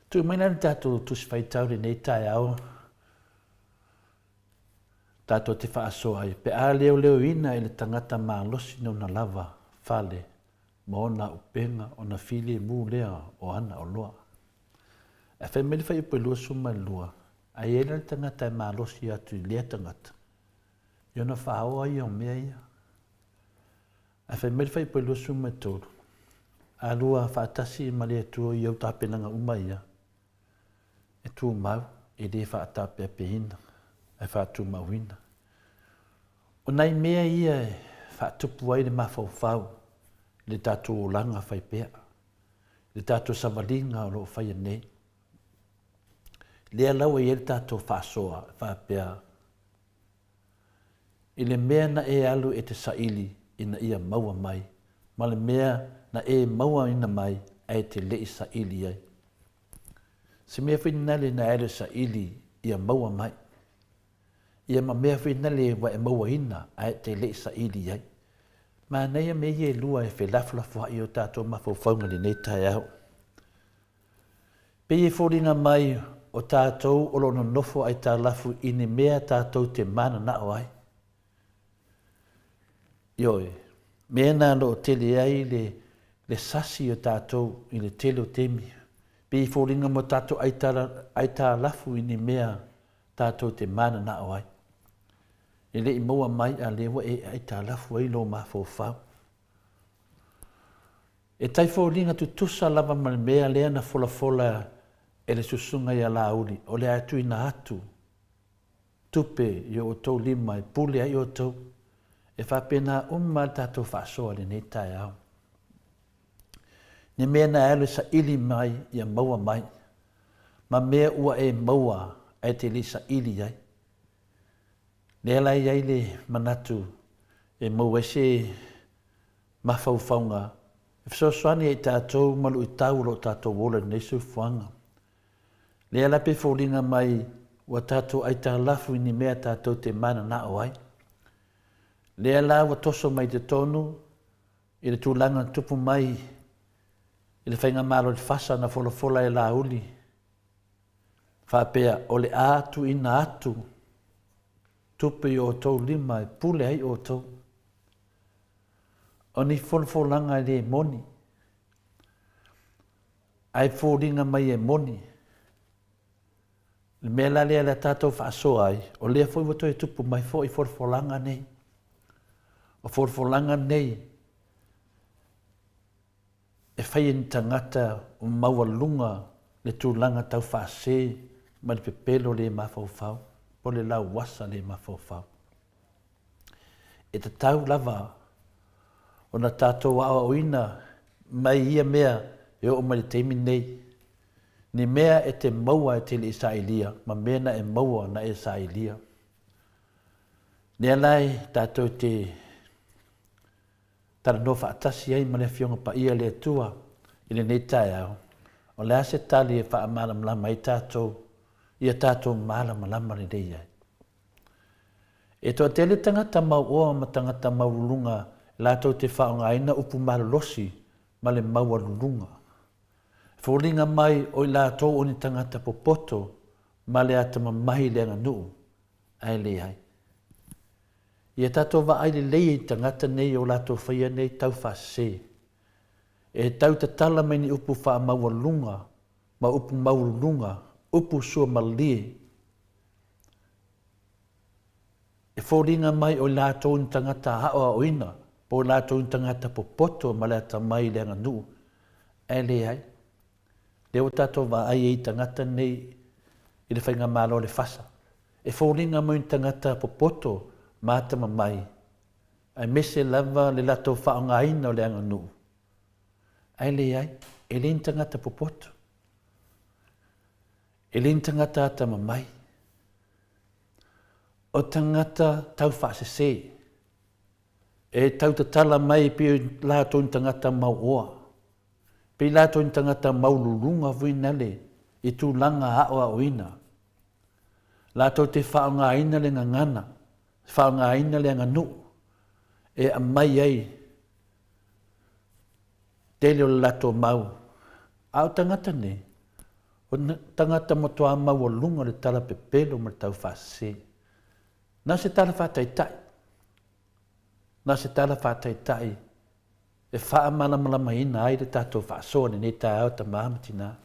Tuu mai la le tatou Tusi Faitau i lenei taeao, tatou te faasoa ai, pe a leoleoina e le tagata malosi lona lava fale ma ona upega ona filemu lea o ana oloa. Ae fai mai le fuaiupu e 22, a i ai la le tagata e malosi atu i lea tagata, ia ona faoa ia o mea ia. Ae fai mai le fuaiupu e 23, a lua faatasi ma le Atua i ou tapenaga uma ia, e tumau, e le faataapeapeina, ae faatumauina. O nai mea ia e faatupu ai le mafaufau i le tatou olaga faipea, i le tatou savaliga o lo o faia nei. Lea laua e i ai le tatou faasoa e faapea, i le mea na e alu e te saili ina ia maua mai, ma le mea na e mauaina mai ae e te le i saili ai. Se mea foi nale na e alu e saili ia maua mai, ia ma mea foi nale ua e mauaina ae e te le i saili ai. Manaia mea ia e lua e felafolafoai i o tatou mafaufauga i lenei taeao. Pei e foliga mai o tatou o lo o nonofo aitalafu i ni mea tatou te mananao ai. Ioe, mea na o lo o tele ai le, le sasi o tatou i le tele o taimi. Pei e foliga mo tatou aitalafu i ni mea tatou te mananao ai. E le i maua mai a lea ua e aitalafu ai lou mafaufau. E tai foliga tutusa lava ma le mea lea na folafola e le susuga ia Laauli, o le a tuuina atu tupe i o outou lima e pule ai outou. E faapena uma le tatou faasoa i lenei taeao. Ni mea na e alu e saili mai ia maua mai, ma mea ua e maua ae e te le i saili ai. Lea la e i ai le manatu e maua ai se mafaufauga e fesoasoani ai i tatou ma luitau o lo o tatou ola i lenei soifuaga. Lea la pei foliga mai ua tatou aitalafu i ni mea tatou te mananao ai. Lea la ua toso mai i totonu i le tulaga na tupu mai i le Faigamalo i le FASA na folafola e Laauli faapea o le a tuuina atu tupe i o outou lima e pule ai outou. O ni folafolaga e le moni, ae foliga mai e moni. Le mea la lea le a tatou faasoa ai, o lea foi ua toe tupu mai foi folafolaga nei. O folafolaga nei e fai e ni tagata ua maualuga le tulaga tau faase ma le pepelo le mafaufau po o le lauasa le mafaufau. E tatau lava ona tatou aoaoina mai ia mea e oo mai le taimi nei, ni mea e te maua e te le i sailia ma mea na e maua na e sailia. Lea la e tatou te talanoa faatasi ai ma le Afioga Paia a le Atua i lenei taeao, o le a se tali e faamalamalama ai tatou ia tatou malamalama lelei ai. E toatele tagata mauoa ma tagata maualuluga latou te faaaogaina upu malolosi ma le maualuluga. E foliga mai o i latou o ni tagata popoto ma le atamamai i le aganuu, ae leai. Ia tatou vaai lelei i tagata nei o latou faia nei taufaasese. E tau tatala mai ni upu faamaualuluga ma upu maualuluga, upu suamalie. E foliga mai o i latou ni tagata aoaoina po o i latou ni tagata popoto ma le atamai i le aganuu, ae leai. Lea ua tatou vaai ai i tagata nei i le Faigamalo a le FASA. E foliga mai ni tagata popoto ma atamamai, aemaise lava le latou faaaogaina o le aganuu. Ae leai, e le ni tagata popoto. E le ni tagata atamamai. O tagata taufaasese. E tautatala mai pei o latou ni tagata mauoa. Pei latou ni tagata maululuga foi nale i tulaga aoaoina. Latou te faaaogaina le gagana, faaaogaina le aganuu e aumai ai tele o le latou mau. A o tagata nei, o tagata matua maualuga le tala pepelo ma le taufaasese. Na o se tala faataitai, na o se tala faataitai e faamalamalamaina ai le tatou faasoa i lenei taeao tama ma tina.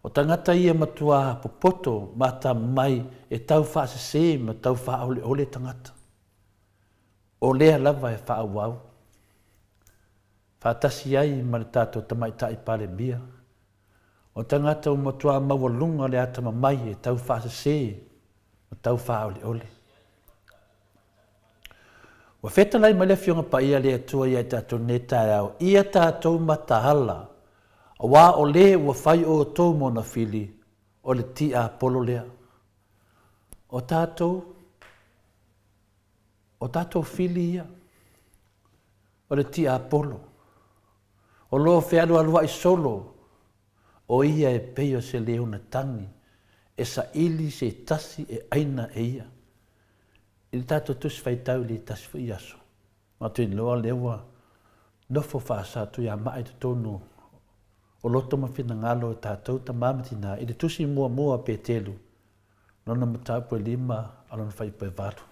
O tagata ia matua popoto ma atamamai e tau faasese ma tau faaoleole tagata. O lea lava e faaauau faatasi ai ma le tatou Tamaitai Palemia. O tagata ua matua maualuga le atamamai e tau faasese ma tau faaoleole. Ua fetalai mai le Afioga Paia a le Atua ia i tatou nei taeao, ia tatou mataala, auā o le ua fai outou ma ona fili, o le tiapolo lea. O tatou, o tatou fili ia, o le tiapolo, o lo o fealualuai solo, o ia e pei o se leona tagi, e saili se tasi e aina e ia. I le tatou Tusi Faitau i le tasi foi aso, matou iloa lea ua nofo faasatuiama'i i totonu o loto ma finagalo o tatou tama ma tina i le tusi muamua a Petelu, lona mataupu e 5 a lona fuaiupu e 8.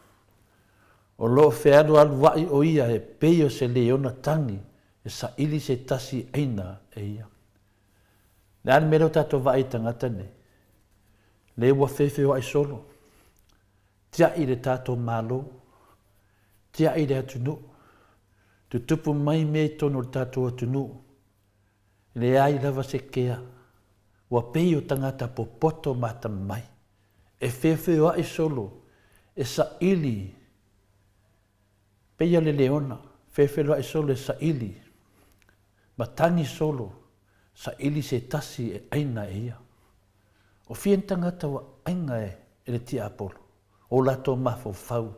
O lo o fealualuaʻi ʻo ia e pei o se leona tagi e saʻili se tasi ʻaina e ia. Le a le mea lea o tatou vaai i tagata nei? Le ua feofeoaʻi solo. Tiaʻi le tatou Malo. Tiaʻi le atunuu. Tutupu mai mea i tonu o le tatou atunuu. Leai lava se kea. Ua pei o tagata popoto ma atamamai. E feofeoaʻi solo, e saʻili, pei a le leona, feofeloaʻi solo e saʻili, ma tagi solo, saʻili se tasi e ʻaina e ia. O fia ni tagata ua ʻaiga e le tiapolo, o latou mafaufau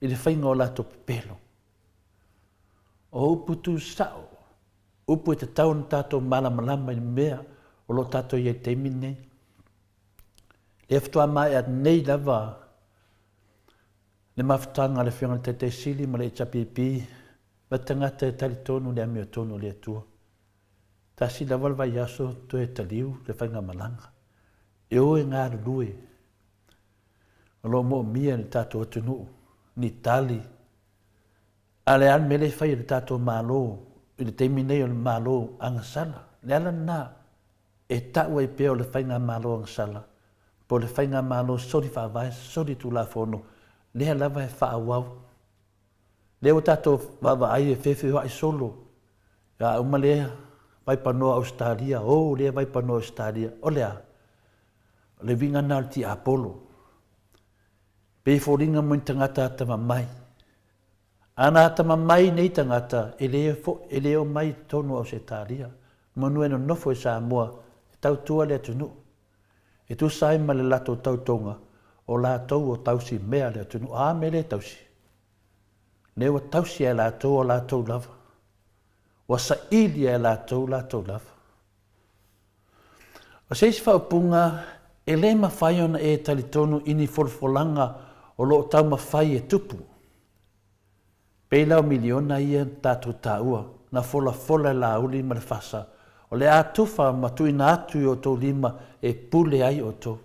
i le faiga o latou pepelo. O upu tu sao, upu e tatau ona tatou malamalama i le mea o lo o tatou i ai i le taimi lenei. Lea faatoa maea nei lava le mafutaga a le Afioga i le Taitai Sili ma le HRPP ma tagata e talitonu i le amiotonu o le Atua. Tasi lava le vaiaso toe taliu le faigamalaga. E o e galulue. O lo o moomia e le tatou atunuu ni tali. A o le a le mea lea e fai e le tatou Malo i le taimi nei o le Malo agasala? Le ala lena e tau ai pea o le Faigamalo agasala po o le Faigamalo soli faavae, soli tulafono, lea lava e faaauau. Lea ua tatou vaavaai e feofeoai solo, a uma lea vaipanoa Ausetalia, o lea vaipanoa Ausetalia, o le a? O le uiga lena o le tiapolo. Pei e foliga mai ni tagata atamamai. Ana atamamai nei tagata e le e le omai i totonu o Ausetalia, manu e nonofo i Samoa e tautua le atunuu. E tusa ai ma le latou tautoga, o latou o tausi mea le atunuu. A mea le tausi? Lea ua tausi e latou o latou lava. Ua saili e latou latou lava. O se isi faaupuga, e le mafai ona e talitonu i ni folafolaga o lo o taumafai e tupu. Pei la o miliona ia na tatou taua, na folafola e Laauli ma le Fasa, o le a tufa ma tuuina atu i outou lima e pule ai outou.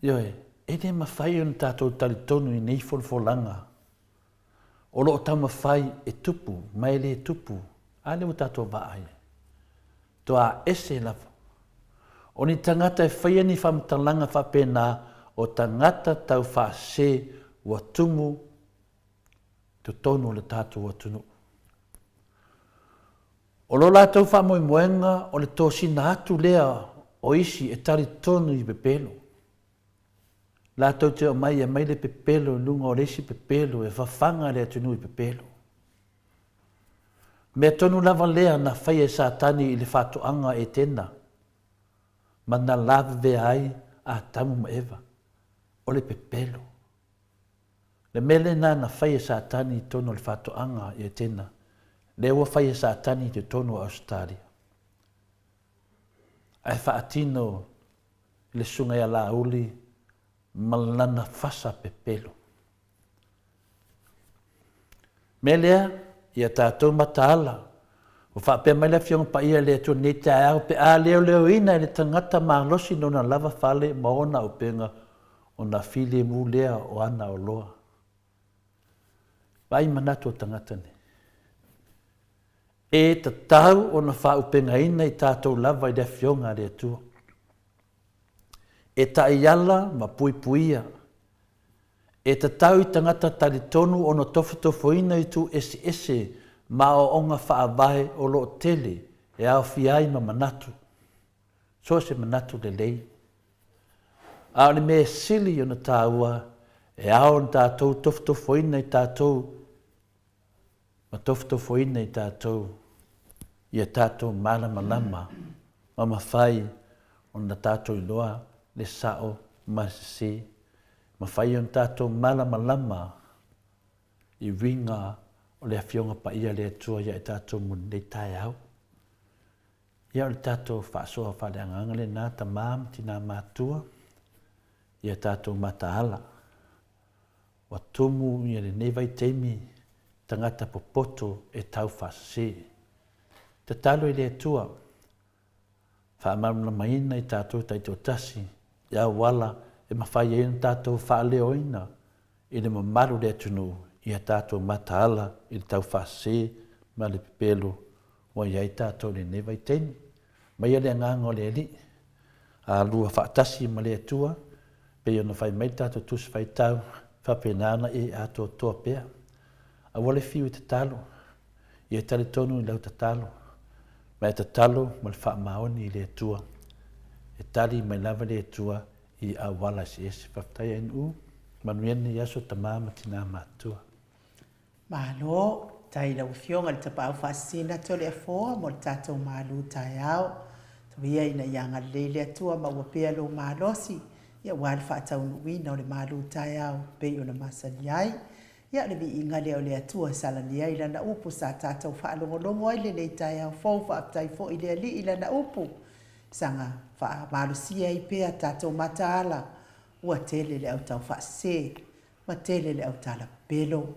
Ioe, e le mafai ona tatou talitonu i nei folafolaga o lo o taumafai e tupu ma e le tupu, a lea ua tatou vaai ai. Toa ese lava. O ni tagata e faia ni faamatalaga faapena o tagata tau faasese ua tumu i totonu o le tatou atunuu. O lo latou faamoemoega o le tosina atu lea o isi e talitonu i pepelo. Latou te omai e aumai le pepelo i luga o le isi pepelo e fafaga le atunuu i pepelo. Mea tonu lava lea na faia e Satani i le faatoaga Etena ma na lavevea ai Atamu ma Eva, o le pepelo. Le mea lena na fai e Satani i totonu o le faatoaga i Etena, lea ua fai e Satani i totonu o Ausetalia. Ae faatino i le susuga ia Laauli ma lana fasa pepelo. Mea lea, ia tatou mataala, ua faapea mai le Afioga Paia i le Atua nei taeao, pe a leoleoina e le tagata malosi lona lava fale ma ona auupega, ona filemu lea o ana oloa. Vaai manatu o tagata nei. E tatau ona faaupegaina i tatou lava i le Afioga a le Atua. E taiala ma puipuia. E tatau i tagata talitonu ona tofotofoina i itu eseese ma aoaoga faavae o lo o tele e aofia ai ma manatu, so o se manatu lelei. A o le mea e sili ona taua, e ao ona tatou tofotofoina i tatou ma tofotofoina i tatou ia tatou malamalama ma mafai ona tatou iloa le sao ma le sese, mafai ona tatou malamalama i uiga o le Afioga Paia a le Atua ia i tatou mo lenei taeao. Ia o le tatou faasoa faaleagaga lena, tama ma tina matutua, ia tatou mataala. Ua tumu ia lenei vaitaimi tagata popoto e tau faasese. Tatalo i le Atua, faamalamalamaina i tatou taitoatasi i auala e mafai ai ona tatou faaleoina. i le mamalu o le atunuu ia tatou mataala i le taufaasese ma le pepelo ua i ai tatou i lenei vaitaimi. Aumaia le Agaga o le Alii, alua faatasi ma le Atua, pei ona fai mai le tatou Tusi Faitau, faapena ona e atoatoa pea. Aua le fiu e tatalo, ia talitonu i lau tatalo, ma e tatalo ma le faamaoni i le Atua. E tali mai lava le Atua i auala eseese. Faafetai ANU, manuia lenei aso tama ma tina matutua. Malo, faafetai i lau Afioga i le Tapaau Faasisina Toleafoa mo le tatou malu taeao. Tau ia ina ia agalelei le Atua ma ua pea lou malosi aua le faataunuuina o le malu taeao pei ona masani ai. Ia o le viiga lea o le Atua e salani ai Lana upu sa tatou faalogologo ai i lenei taeao fou. Faafetai foi i le Alii i Lana upu saga faamalosia ai pea tatou mataala ua tele le au taufaasese ma tele le autala pepelo.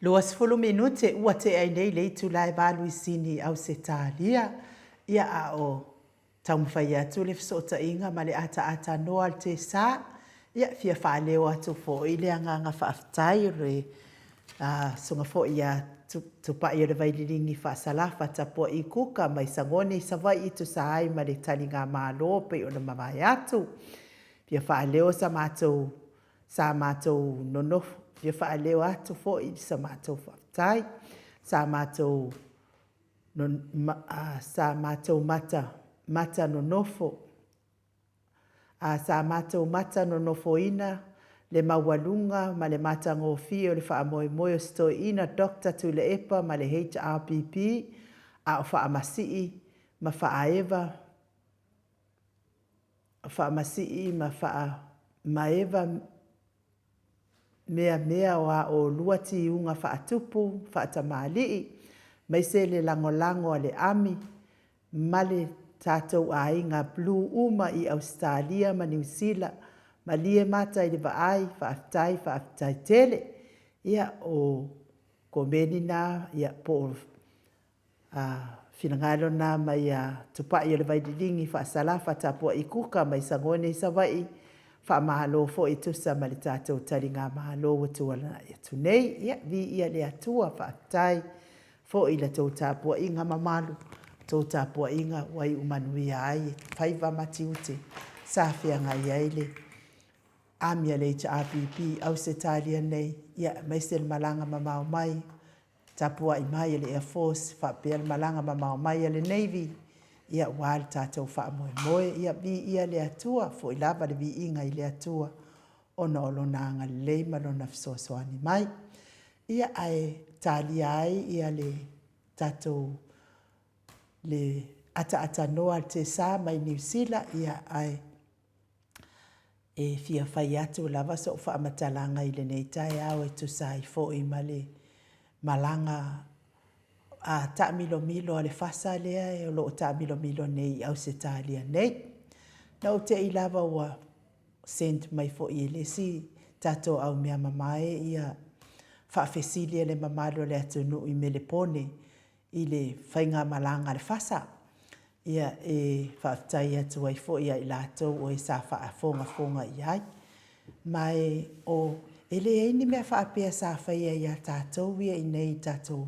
20 minute ua tea ai nei le itula e valu i Sini i Ausetalia, ia a o taumafai atu le fesootaiga ma le ataata noa a le Tesa, ia fia faaleo atu foi le agaga faafetai o le susuga foi ia Tupai o le Vaililigi Faasalafa Tapuai Kuka mai Sagone i Savaii tusa ai ma le taligamalo pei ona mavae atu. Fia faaleo sa matou Sa matou nonofo, fia faaleo atu foi sa matou faafetai, sa matou sa matou mata mata nonofo, sa matou mata nonofoina le maualuga ma le matagofie o le faamoemoe o si toeaina Doctor Tuilaepa ma le HRPP a o faamasii ma faaeva faamasii ma faamaeva meamea o a olua tiuga faatupu faatamalii, maise le lagolago a le ami ma le tatou aiga Blue uma i Ausetalia ma Niu Sila, malie mata i le vaai, faafetai faafetai tele. Ia o komeni na ia po o Finagalo na mai ia Tupai o le Vaililigi Faasalafa Tapuai Kuka mai Sagone i Savaii, faamalo foi e tusa ma le tatou taligamalo ua tuanai atu nei. Ia, viia le Atua, faafetai foi i la tou tapuaiga mamalu, tou tapuaiga ua iu manuia ai faiva ma tiute sa feagai ai le Army a le HRPP i Ausetalia nei, ia, aemaise le malaga mamao mai tapuai mai a le Air Force faapea le malaga mamao mai a le Navy, ia aua le tatou faamoemoe. Ia viia le Atua, foi lava le viiga i le Atua ona o Lona agalelei ma Lona fesoasoani mai. Ia ae talia ai ia le tatou le ataatānoa a le Tesa mai Niu Sila, ia ae E fia fai atu lava so'u faamatalaga i lenei taeao e tusa ai foi ma le malaga a taamilomilo a le fasa lea o lo o taamilomilo nei i Ausetalia nei. Na ou te'i lava ua send mai foi e le isi tatou au mea mamae ia faafesili a le mamalu o le atunuu i Melepone i le faigamalaga a le fasa. Ia, e faafetai atu ai foi ia i latou o e sa faafogafoga i ai. Ma e, o, e leai ni mea faapea sa faia ia tatou ia i inei i tatou,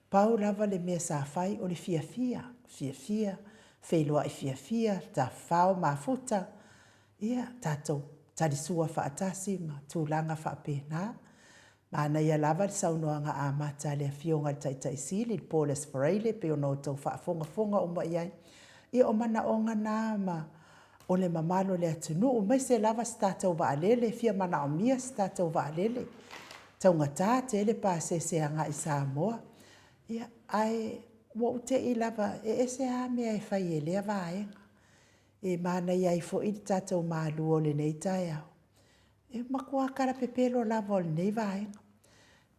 pau lava le mea sa fai o le fiafia, fiafia, feiloai fiafia, tafafao mafuta, ia, tatou talisua faatasi ma tulaga faapena. Manaia lava le saunoaga amata a le Afioga i le Taitai Sili, le Paulus Freile, pei ona outou faafogafoga uma i ai. Ia, o manaoga na ma o le mamalu o le atunuu, aemaise lava se tatou vaalele, e fia manaomia se tatou vaalele. Taugata tele pasese agai i Samoa. Ia, ae ua ou te i lava, e ese lava mea e fai e lea vaega. E manaia ai foi le tatou malu o lenei taeao. E matua kalapepelo lava o lenei vaega.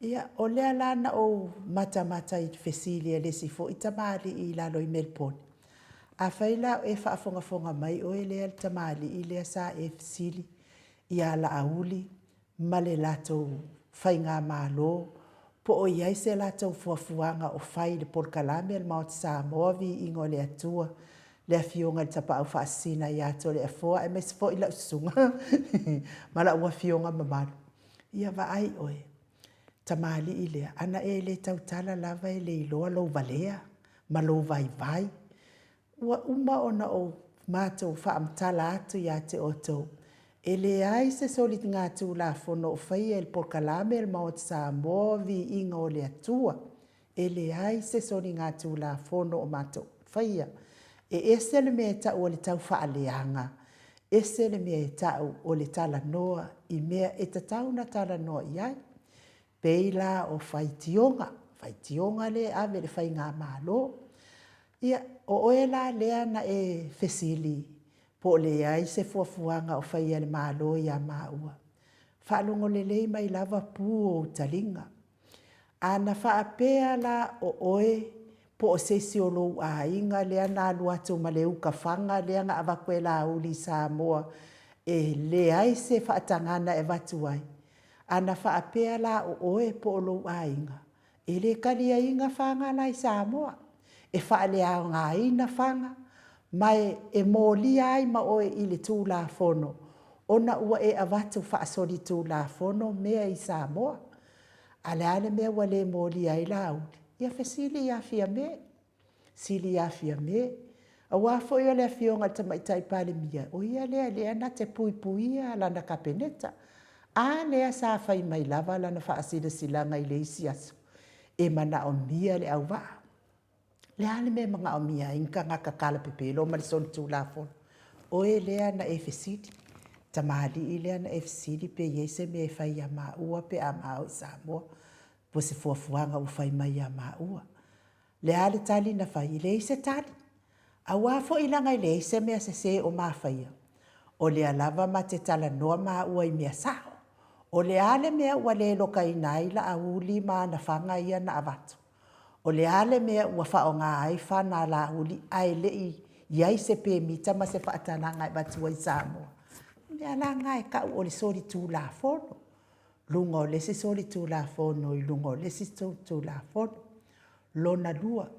Ia, o lea la na ou matamata i le fesili a le isi foi tamalii i lalo i Melipone, Afai la o e faafogafoga mai oe lea le tamalii lea sa e fesili ia Laauli ma le latou faigamalo po o i ai se latou fuafuaga o fai i le polokalame a le Maota Samoa Viiga o le Atua, le Afioga i le Tapaau Faasisina ia Toleafoa aemaise foi lau susuga ma lau afioga mamalu. Ia vaai oe, tamalii lea, ana e le tautala lava e le iloa lou valea ma lou vaivai. Ua uma ona ou matou faamatala atu ia te outou, e leai se soligatulafono o faia e le polokalame a le Maota Samoa Viiga o le Atua. E leai se soligatulafono o matou faia. E ese le mea e tau o le taufaaleaga, ese le mea e tau o le talanoa i mea e tatau ona talanoa i ai. Pei la o faitioga, faitioga lea e ave i le faigamalo. Ia, o oe la lea na e fesili. Po o leai se fuafuaga o faia e le Malo iā māua. Faalogo lelei mai lava pu o ou taliga. A na faapea la o oe po o se isi o lou aiga lea na alu atu ma le uka fana lea na avatu e Laauli i Samoa e leai se faatagana e avatu ai, a na faapea la o oe po o lou aiga, E le taliaina fana la i Samoa, e faaleaogaina fana, ma e molia ai ma oe i le Tulafono ona ua e avatu faasolitulafono mea i Samoa. A le a le mea ua le molia ai Laauli? Ia fesili ia Fiame. Sili ia Fiame. Aua foi o le Afioga i le Tamaitai Palemia, o ia lea lea na te puipuia lana Kapeneta. A lea sa fai mai lava lana faasilasilaga i le isi aso, e manaomia le auvaa. Le a le mea e manaomia ai ni tagata talapepelo ma le solitulafono? Oe lea na e fesili, tamalii lea na e fesili pe i ai se mea e fai ia maua pe a ma o i Samoa, po se fuafuaga ua fai mai ia maua. Le a le tali na fai? E leai se tali. Aua foi leaga e leai se mea sese o ma faia. O lea lava ma te talanoa maua i mea sao. O le a le mea ua le lokaina ai Laauli ma ana fana ia na avatu? O le a le mea ua faaaoga ai fana a Laauli ae le i i ai se pemita ma se faatalaga e avatu ai i Samoa? O mea la na e tau o le solitulafono. Luga o le isi solitulafono i luga o le isi solitulafono. Lona lua,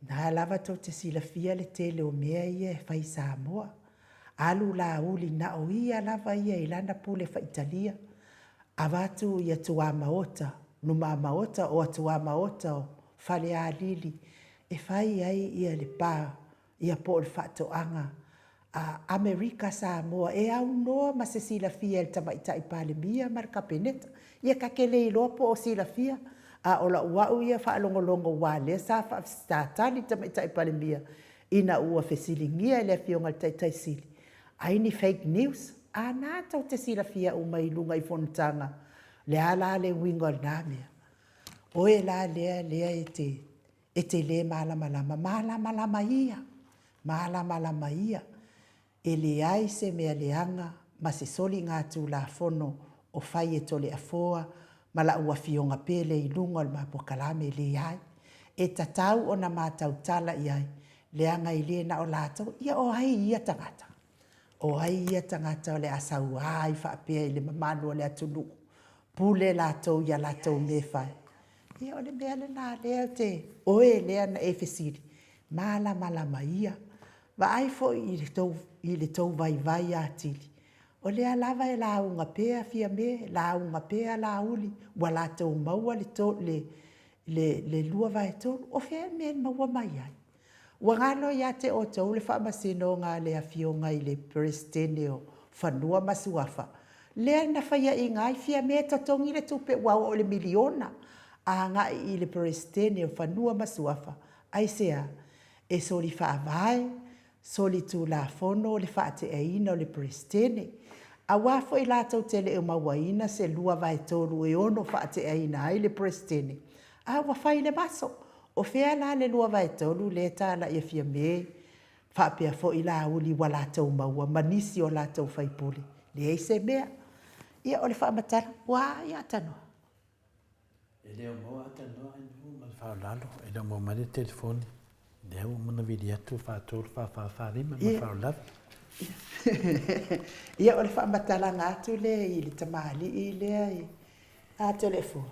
na lava tou te silafia le tele o mea ia e fai i Samoa. Alu Laauli na o ia lava ia i lana pule faitalia, avatu ia tuamaota, numamaota o atuamaota o Falealili e fai ai ia le pa ia po o le faatoaga a Amerika Samoa e aunoa ma se silafia e le Tamaitai Palemia ma le Kapeneta. Ia ta te le iloa po o silafia, a o lau au ia faalogologo aua lea sa sa tali le Tamaitai Palemia ina ua fesiligia e le Afioga i le Taitai Sili, ai ni fake news? A na tou te silafia uma i luga i fonotaga, le a la le uiga o lena mea? Oe la lea lea e te E te lē malamalama, malamalama ia, malamalama ia, e leai se mea leaga ma se soligatulafono o fai e Toleafoa ma la'u afioga pele i luga o le ma polokalame, leai. E tatau ona ma tautala i ai, leaga e le na o latou, ia o ai ia tagata? O ai ia tagata o le a saua ai faapea i le mamalu o le atunuu, pule latou i a latou mea e fai? Ia o le mea lena lea te, oe lea na e fesili, malamalama ia. Vaai foi i le tou, i le tou vaivai atili, o lea lava e lauga pea Fiame, lauga pea Laauli, ua latou maua le, le, le, le 2/3. O fea le mea e maua mai ai? Ua galo ia te outou le faamasinoga a le Afioga i le Peresetene o Fanua ma Suafa, lea na faiaina ai Fiame e totogi le tupe ua oo i le miliona agai i le Peresetene o Fanua ma Suafa. Aisea? E soli faavae, soli tulafono le faateaina o le Peresetene. Aua foi latou te le o mauaina se 2/3 e ono faateaina ai le Peresetene, a ua fai le maso. O fea la le 2/3 lea e talai e Fiame faapea foi Laauli ua latou maua ma nisi o latou faipule? Leai se mea. Ia o le faamatala, ua a ia Tanoa? E le o maua a Tanoa ai nuu ma le faaolalo, e le o maua mai le telefoni. Lea ua uma ona vili atu 43 44 45 ma le faaolalo. Ia o le faamatalaga atu lea i le tamalii lea i a Toleafoa.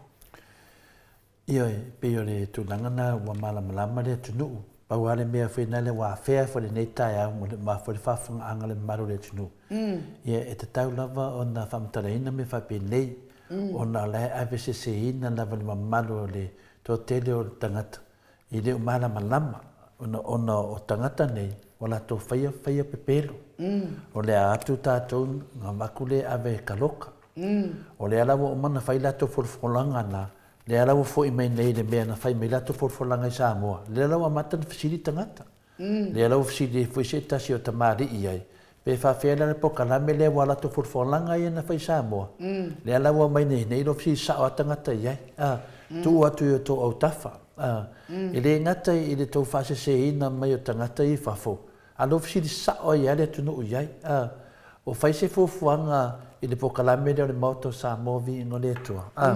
Ioe, e pei o le tulaga lena ua malamalama le atunuu. Pau lava le mea foi lena ua afea foi i lenei taeao ma foi le faafofogaaga a le mamalu o le atunuu. Ia, e tatau lava ona faamatalaina mea faapenei, ona o la e aveseseina lava le mamalu o le toatele o tagata e le o malamalama ona, ona o tagata nei ua latou faia, faia pepelo. O le a atu tatou na avatu lea e ave e kaloka. O lea la ua uma ona fai latou folafolaga na, lea la ua foi mai nei i le mea na fai mai latou folafolaga i Samoa, lea la ua amata ona fesili tagata. Lea la ua fesili ai foi se tasi o tamalii i ai, pe faafefea la le polokalame lea ua latou folafolaga ia na fai i Samoa, lea la ua aumai nei nei, fesili sao lava tagata i ai, a, tuu atu i o outou autafa, a. E le gata i le tou faaseseina mai o tagata ia i fafo, A lea ua fesili sao ai lava le atunuu i ai, a. Ua fai se fuafuaga i le polokalame lea o le Maota o Samoa Viiga o le Atua, a.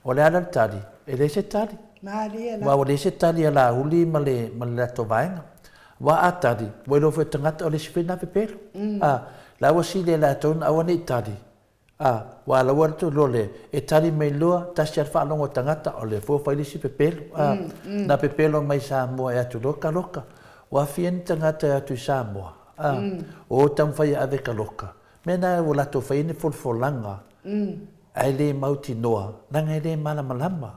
O le a la le tali? E leai se tali. Malie la. Aua ua leai se tali a Laauli ma le ma le latou vaega. Aua a tali, ua iloa foi e tagata o le isi foi lena pepelo. A. La ua sili e latou ona aua ne i tali, A, ua ala ua atu loa le, e tali mai loa, tasi a le faalogo o tagata, o lea foi ua fai le isi pepelo. A, na pepelo mai Samoa e atu loa kaloka. Ua afia ni tagata e atu i Samoa. A, o taumafai e ave kaloka. Mea na ua latou fai ai ni folafolaga, ae le mautinoa, leaga e le malamalama.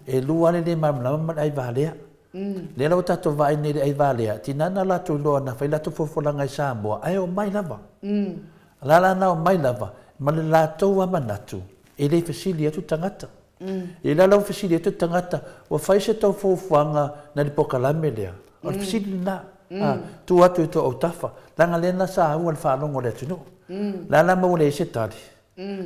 E lua le le malamalama ma le ai valea. Lea la ua tatou vaai nei i le ai valea, tina na latou iloa na fai latou folafolaga i Samoa, ae omai lava. La la na omai lava ma le latou a manatu e le fesili atu tagata. I la la ua fesili atu tagata, ua fai se tou fuafuaga na le polokalame lea? O le fesili lena. A, tu atu i tou autafa, leaga lea na saua le faalogo a le atunuu. La la ma ua leai se tali.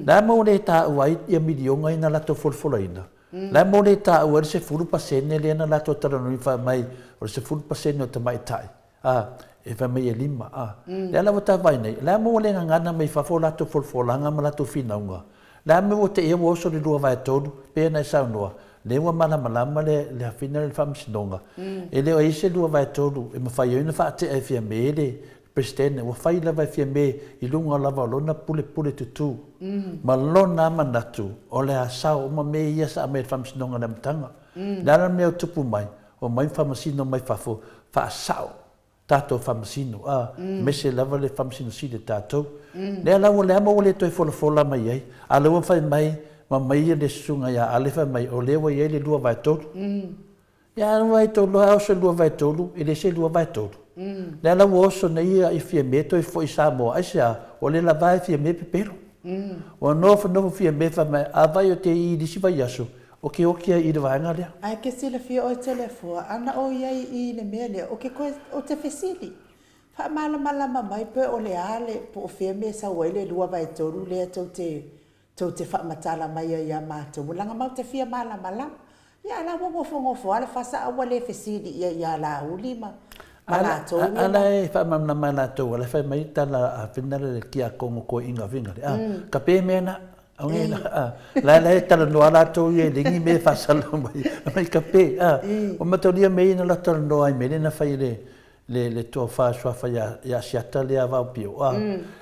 La ma ua le taua ai ia miliona ia na latou folafolaina. La ma ua le taua ai le 10% lea na latou talanoaina fai mai o le 10% o tamaitai. A, e fai mai e lima, a. Lea la ua ta vaai nei, le a mea ua le gagana mai fafo latou folafolaga ma latou finauga? Le a mea ua teia ua oso le lua vaetolu, pei ona e saunoa, lea ua malamalama le le afina le Faamasinoga, e le o i ai se lua vaetolu e mafai ai ona faatea e Fiame le Peresetene, ua fai lava e Fiame i luga lava o lona pulepule tutū ma lona manatu o le a sao uma mea ia sa aumai e le Faamasinoga i le amataga. Le a la le mea ua tupu mai? Omai faamasino mai fafo, faasao tatou faamasino, a, aemaise lava le faamasino sili a tatou. Lea la ua leai ma ua le toe folafola mai ai, a o lea ua fai mai ma aumai le susuga ia Ale fai mai o lea ua i ai le lua vaetolu. Ia a ua tolu lava oso i le lua vaetolu, e le se lua vaetolu. Lea la ua oso nei ia Fiame toe foi i Samoa, aisea? Ua le lava e Fiame pepelo. Ua nofonofo Fiame fai mai, a vai o te i i le isi vaiaso, O ke oki ai i le vaega lea. Ae ke silafia oe Toleafoa, ana ou i ai i le mea lea, o ke koe, o te fesili, faamalamalama mai pe o le a le, po o fea mea e sau ai le 2/3 lea tou te, tou te faamatala mai ai ia matou, leaga matou te fia malamalama. Ia a la ua nofonofo lava le fasa a ua le fesili i ai ia Laauli ma, ma latou ia. A la e faamalamalama e latou, a la e fai mai tala a Finale le Tiakono Toeaina Finale, a, ka pe mea na. La la e talanoa latou ia i le igi mea e faasalalau mai, mai ka pe, a. Ua mataulia mea ia na latou talanoa ai i mea lea na fai e le, le, le tofa suafa ia, ia Asiata lea Vaopio, a.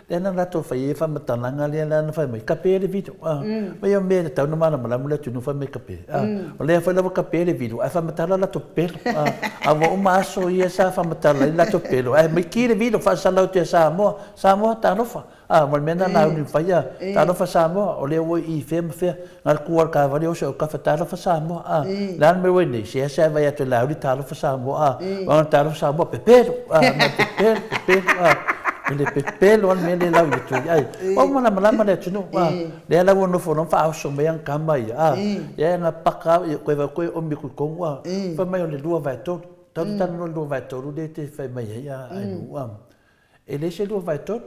Lea na latou fai ai faamatalaga lea la na fai mai, kape le vilo, a. Mai o mea e tatau ona malamalama le atunuu fai mai kape, a. O lea foi la ua kape le vilo, ae faamatala latou pepelo, a. A ua uma aso ia sa faamatala ai latou pepelo, ae mai ki le vilo faasalalau atu ia Samoa, Samoa, talofa. A, ma le mea lena Laauli na faia, Talofa Samoa, o lea ua i fea ma fea, na o le tu lava o le taavale oso i autafa, Talofa Samoa, a, le a le mea ua i ai nei, seasea e vaai atu e Laauli, Talofa Samoa, a, aua na Talofa Samoa, pepelo, a, na pepelo, pepelo, a, o le pepelo lava le mea lea e lau atu ai, ai, ua malamalama le atunuu, a, lea la ua nofo loa ma faaoso mai ana tama ia, a, ia na paka lava, toe vaai atu e omi atu i totonu, a, fai mai o le 2/3, tatou te talanoa i le 2/3 lea e te fai mai ai, a, Ainuu, a. E leai se 2/3.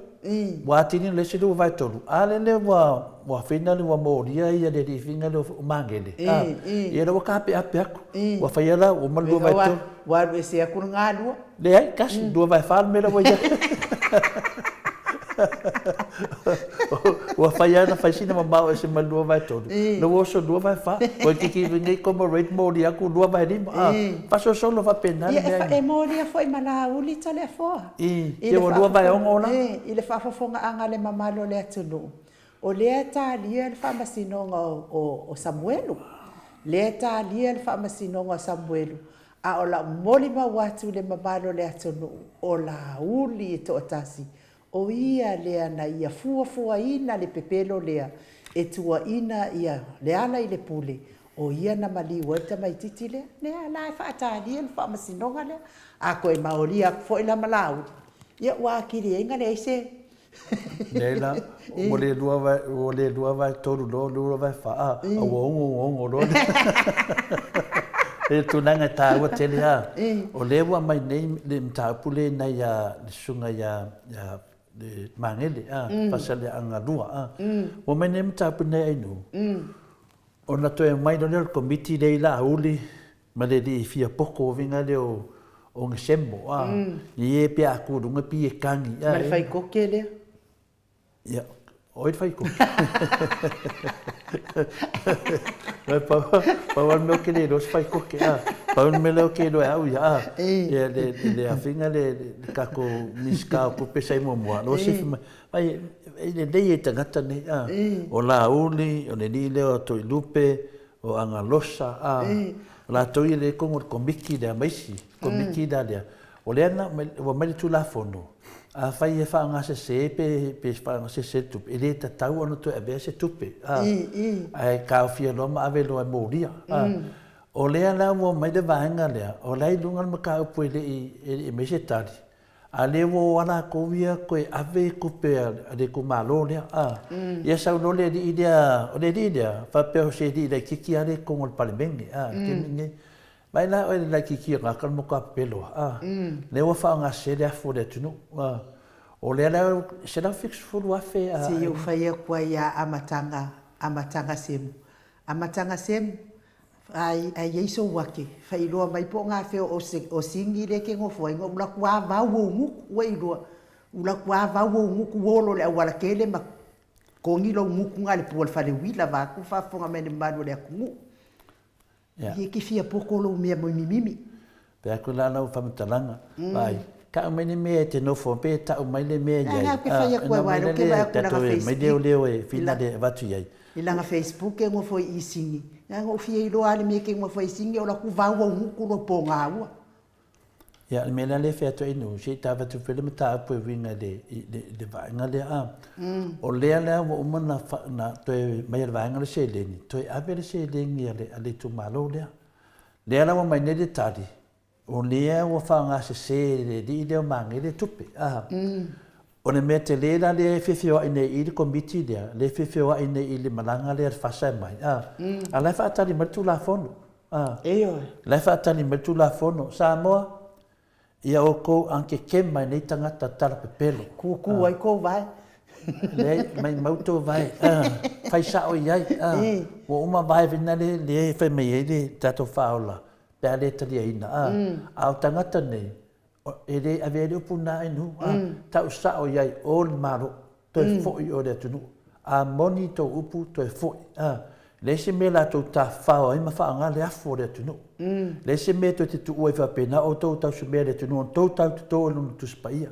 Ua atili ona leai se 2/3, a lele ua ua finally ua molia ia le alii lea o Magele, a, ia lea ua taapeape atu. Ua faia la, ua uma le 2/3. Ua alu ese atu le galua. Leai, tasi, 2/4 le mea la ua i ai. Ua fai lava ona fai sina mamao ese ma le 2/3, lea ua oso i le 2/4. Ua itiiti nei comrade molia atu 2/5, a, faasolosolo faapena le mea. Ia, e molia foi ma Laauli Toleafoa. I, ia ua lua vaeogo la. I le faafofogaaga a le mamalu o le atunuu, o lea e talia le faamasinoga o Samuelu, lea e talia le faamasinoga o Samuelu, a o lau molimau atu i le mamalu o le atunuu, o Laauli e toatasi, o ia lea na ia fuafuaina le pepelo lea e tuuaina ia Lealailepule, O ia na maliu ai le tamaititi lea. Lea la e faatalia le faamasinoga lea. A toe maolia atu foi la ma Laauli, ia ua atili ai na leai se. Leai la, ua le lua vae, ua le lua vae tolu loa, lua vae fa, a, a ua ogo ogo loa le. E tulaga e taua tele lava. O lea ua aumai nei le mataupu lea i le susuga ia le Magele, a, Faasaleleaga 2, a. Ua aumai nei le mataupu lenei Ainuu. Ona toe aumai loa lea o le Komiti lea i Laauli ma le alii fia poto uiga lea o o Gesemo, a, i e pe a ku lunga pi e kangi, a. Ma le faikoke lea. Ia, o ai le faikoke? Mai pau, pau le mea o ke le iloa se faikoke, a. Pau le mea lea o ke iloa e au ia, a. Ia, le, le afiga le, le tatou Minisita o Tupe sa i muamua, lo se mai, mai, e lelei e tagata nei, a. O Laauli, o le alii lea o Toelupe, o Agalosa, a. O latou ia lea i totonu o le Komiti lea ma isi, Komiti la lea. O lea na ua aumai le Tulafono, afai e faaaogasese pe pe faaaogasese le tupe, e le tatau ona toe avea se tupe, a, ae taofia loa ma ave loa e molia. A. O lea la ua aumai le vaega lea, o la e i luga le mataupu e le i e le i aumai se tali, a lea ua o lava latou ia toe ave tupe a le itumalo lea, a. Ia sau loa le alii lea, o le alii lea, faapea o se alii laitiiti lava lea i totonu o le Palemene, a, i le taimi lenei. Mai la oe le laitiiti o gata le matua pepelo a. Lea ua faaaogasese le afu o le atunuu a. O lea la 170,000 a. Se i ou fai atu ai ia Amataga, Amataga Semu. Amataga Semu, ai, ai i ai sou ake, failoa mai po o gafea o, o Sini lea e te nofo ai, na ou alu atu lava vau ou gutu, ua iloa, ou alu atu lava vau ou gutu olo i le auala tele ma togi lou gutu na i le pua o le fale uila vaeatu le faafofoga mai a le mamalu o le atunuu. Ia e te fia poto lou mea mimimimi. Pe aku la lau faamatalaga, vaai, tau mai le mea e te nofo pe tau mai le mea i ai. Lea ke fai atu ai wai ke vai atu langa Facebook. Mai leo leo e fina le avatu i ai. I langa Facebook e ngofo i sini. Na ngo fia iloa le mea ke ngofo i sini o la ku vau au nguku lo po ngaua. Ia, le mea lea lea e fai atu ai nu, se i ta avatu pea le mataupu e uiga i le, i le, i le vaega lea, a. O lea la ua uma ona, na toe mai e le vaega le seleni, toe ave le seleni a le, a le itumalo lea. Lea la ua aumai nei le tali, o lea ua faaaogasese e le alii lea o Magele le tupe, a. O le mea tele la lea e feofeoai nei i le Komiti lea, lea e feofeoai nei i le malaga lea a le FASA e aumai, a. A o la e faatali mai le Tulafono. A. Ioe. La e faatali mai le Tulafono. Samoa, ia outou agekema i nei tagata tala pepelo. Kukū ai kou vae. Leai, maimau tou vae. A, fai sao i ai. A, ua uma vae vena le, lea e fai mai ai le tatou faaola pe a le taliaina. A, a o tagata nei, E le avea ai le upu lena Ainu, a tau sao i ai o le Malo, toe foi o le atunuu. A moni tou upu, toe foi. A leai se mea latou tafafao ai ma faaaoga le afu o le atunuu. Leai se mea toe te tuua ai faapena outou tausimea i le atunuu ona tou tau toto i lona Tusi Paia.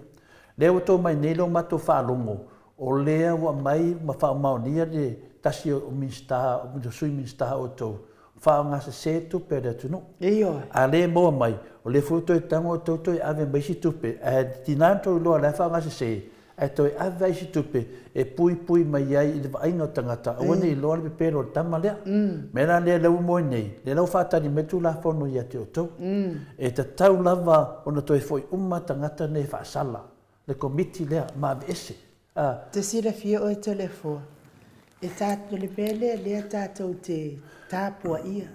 Lea ua tou mai nei lo matou faalogo, o lea ua aumai ma faamaonia le tasi o Minisita, o Sui Minisita o outou, faaaogasese tupe a le atunuu. Ioe. A le maua mai, o lea foi ua toe tago outou toe ave mai isi tupe, ae tiga ona outou iloa o la e faaaogasese, ae toe ave lava isi tupe e puipui mai ai i le vaaiga o tagata, aua ne i iloa le pepelo o le tama lea. O le mea la lea lea ua moe nei, lea la ua faatali mai le Tulafono ia te outou. E tatau lava ona toe foi uma tagata nei e faasala le Komiti lea ma aveese. A. Te silafia oe Toleafoa, e tatou le mea lea lea tatou te tapuaia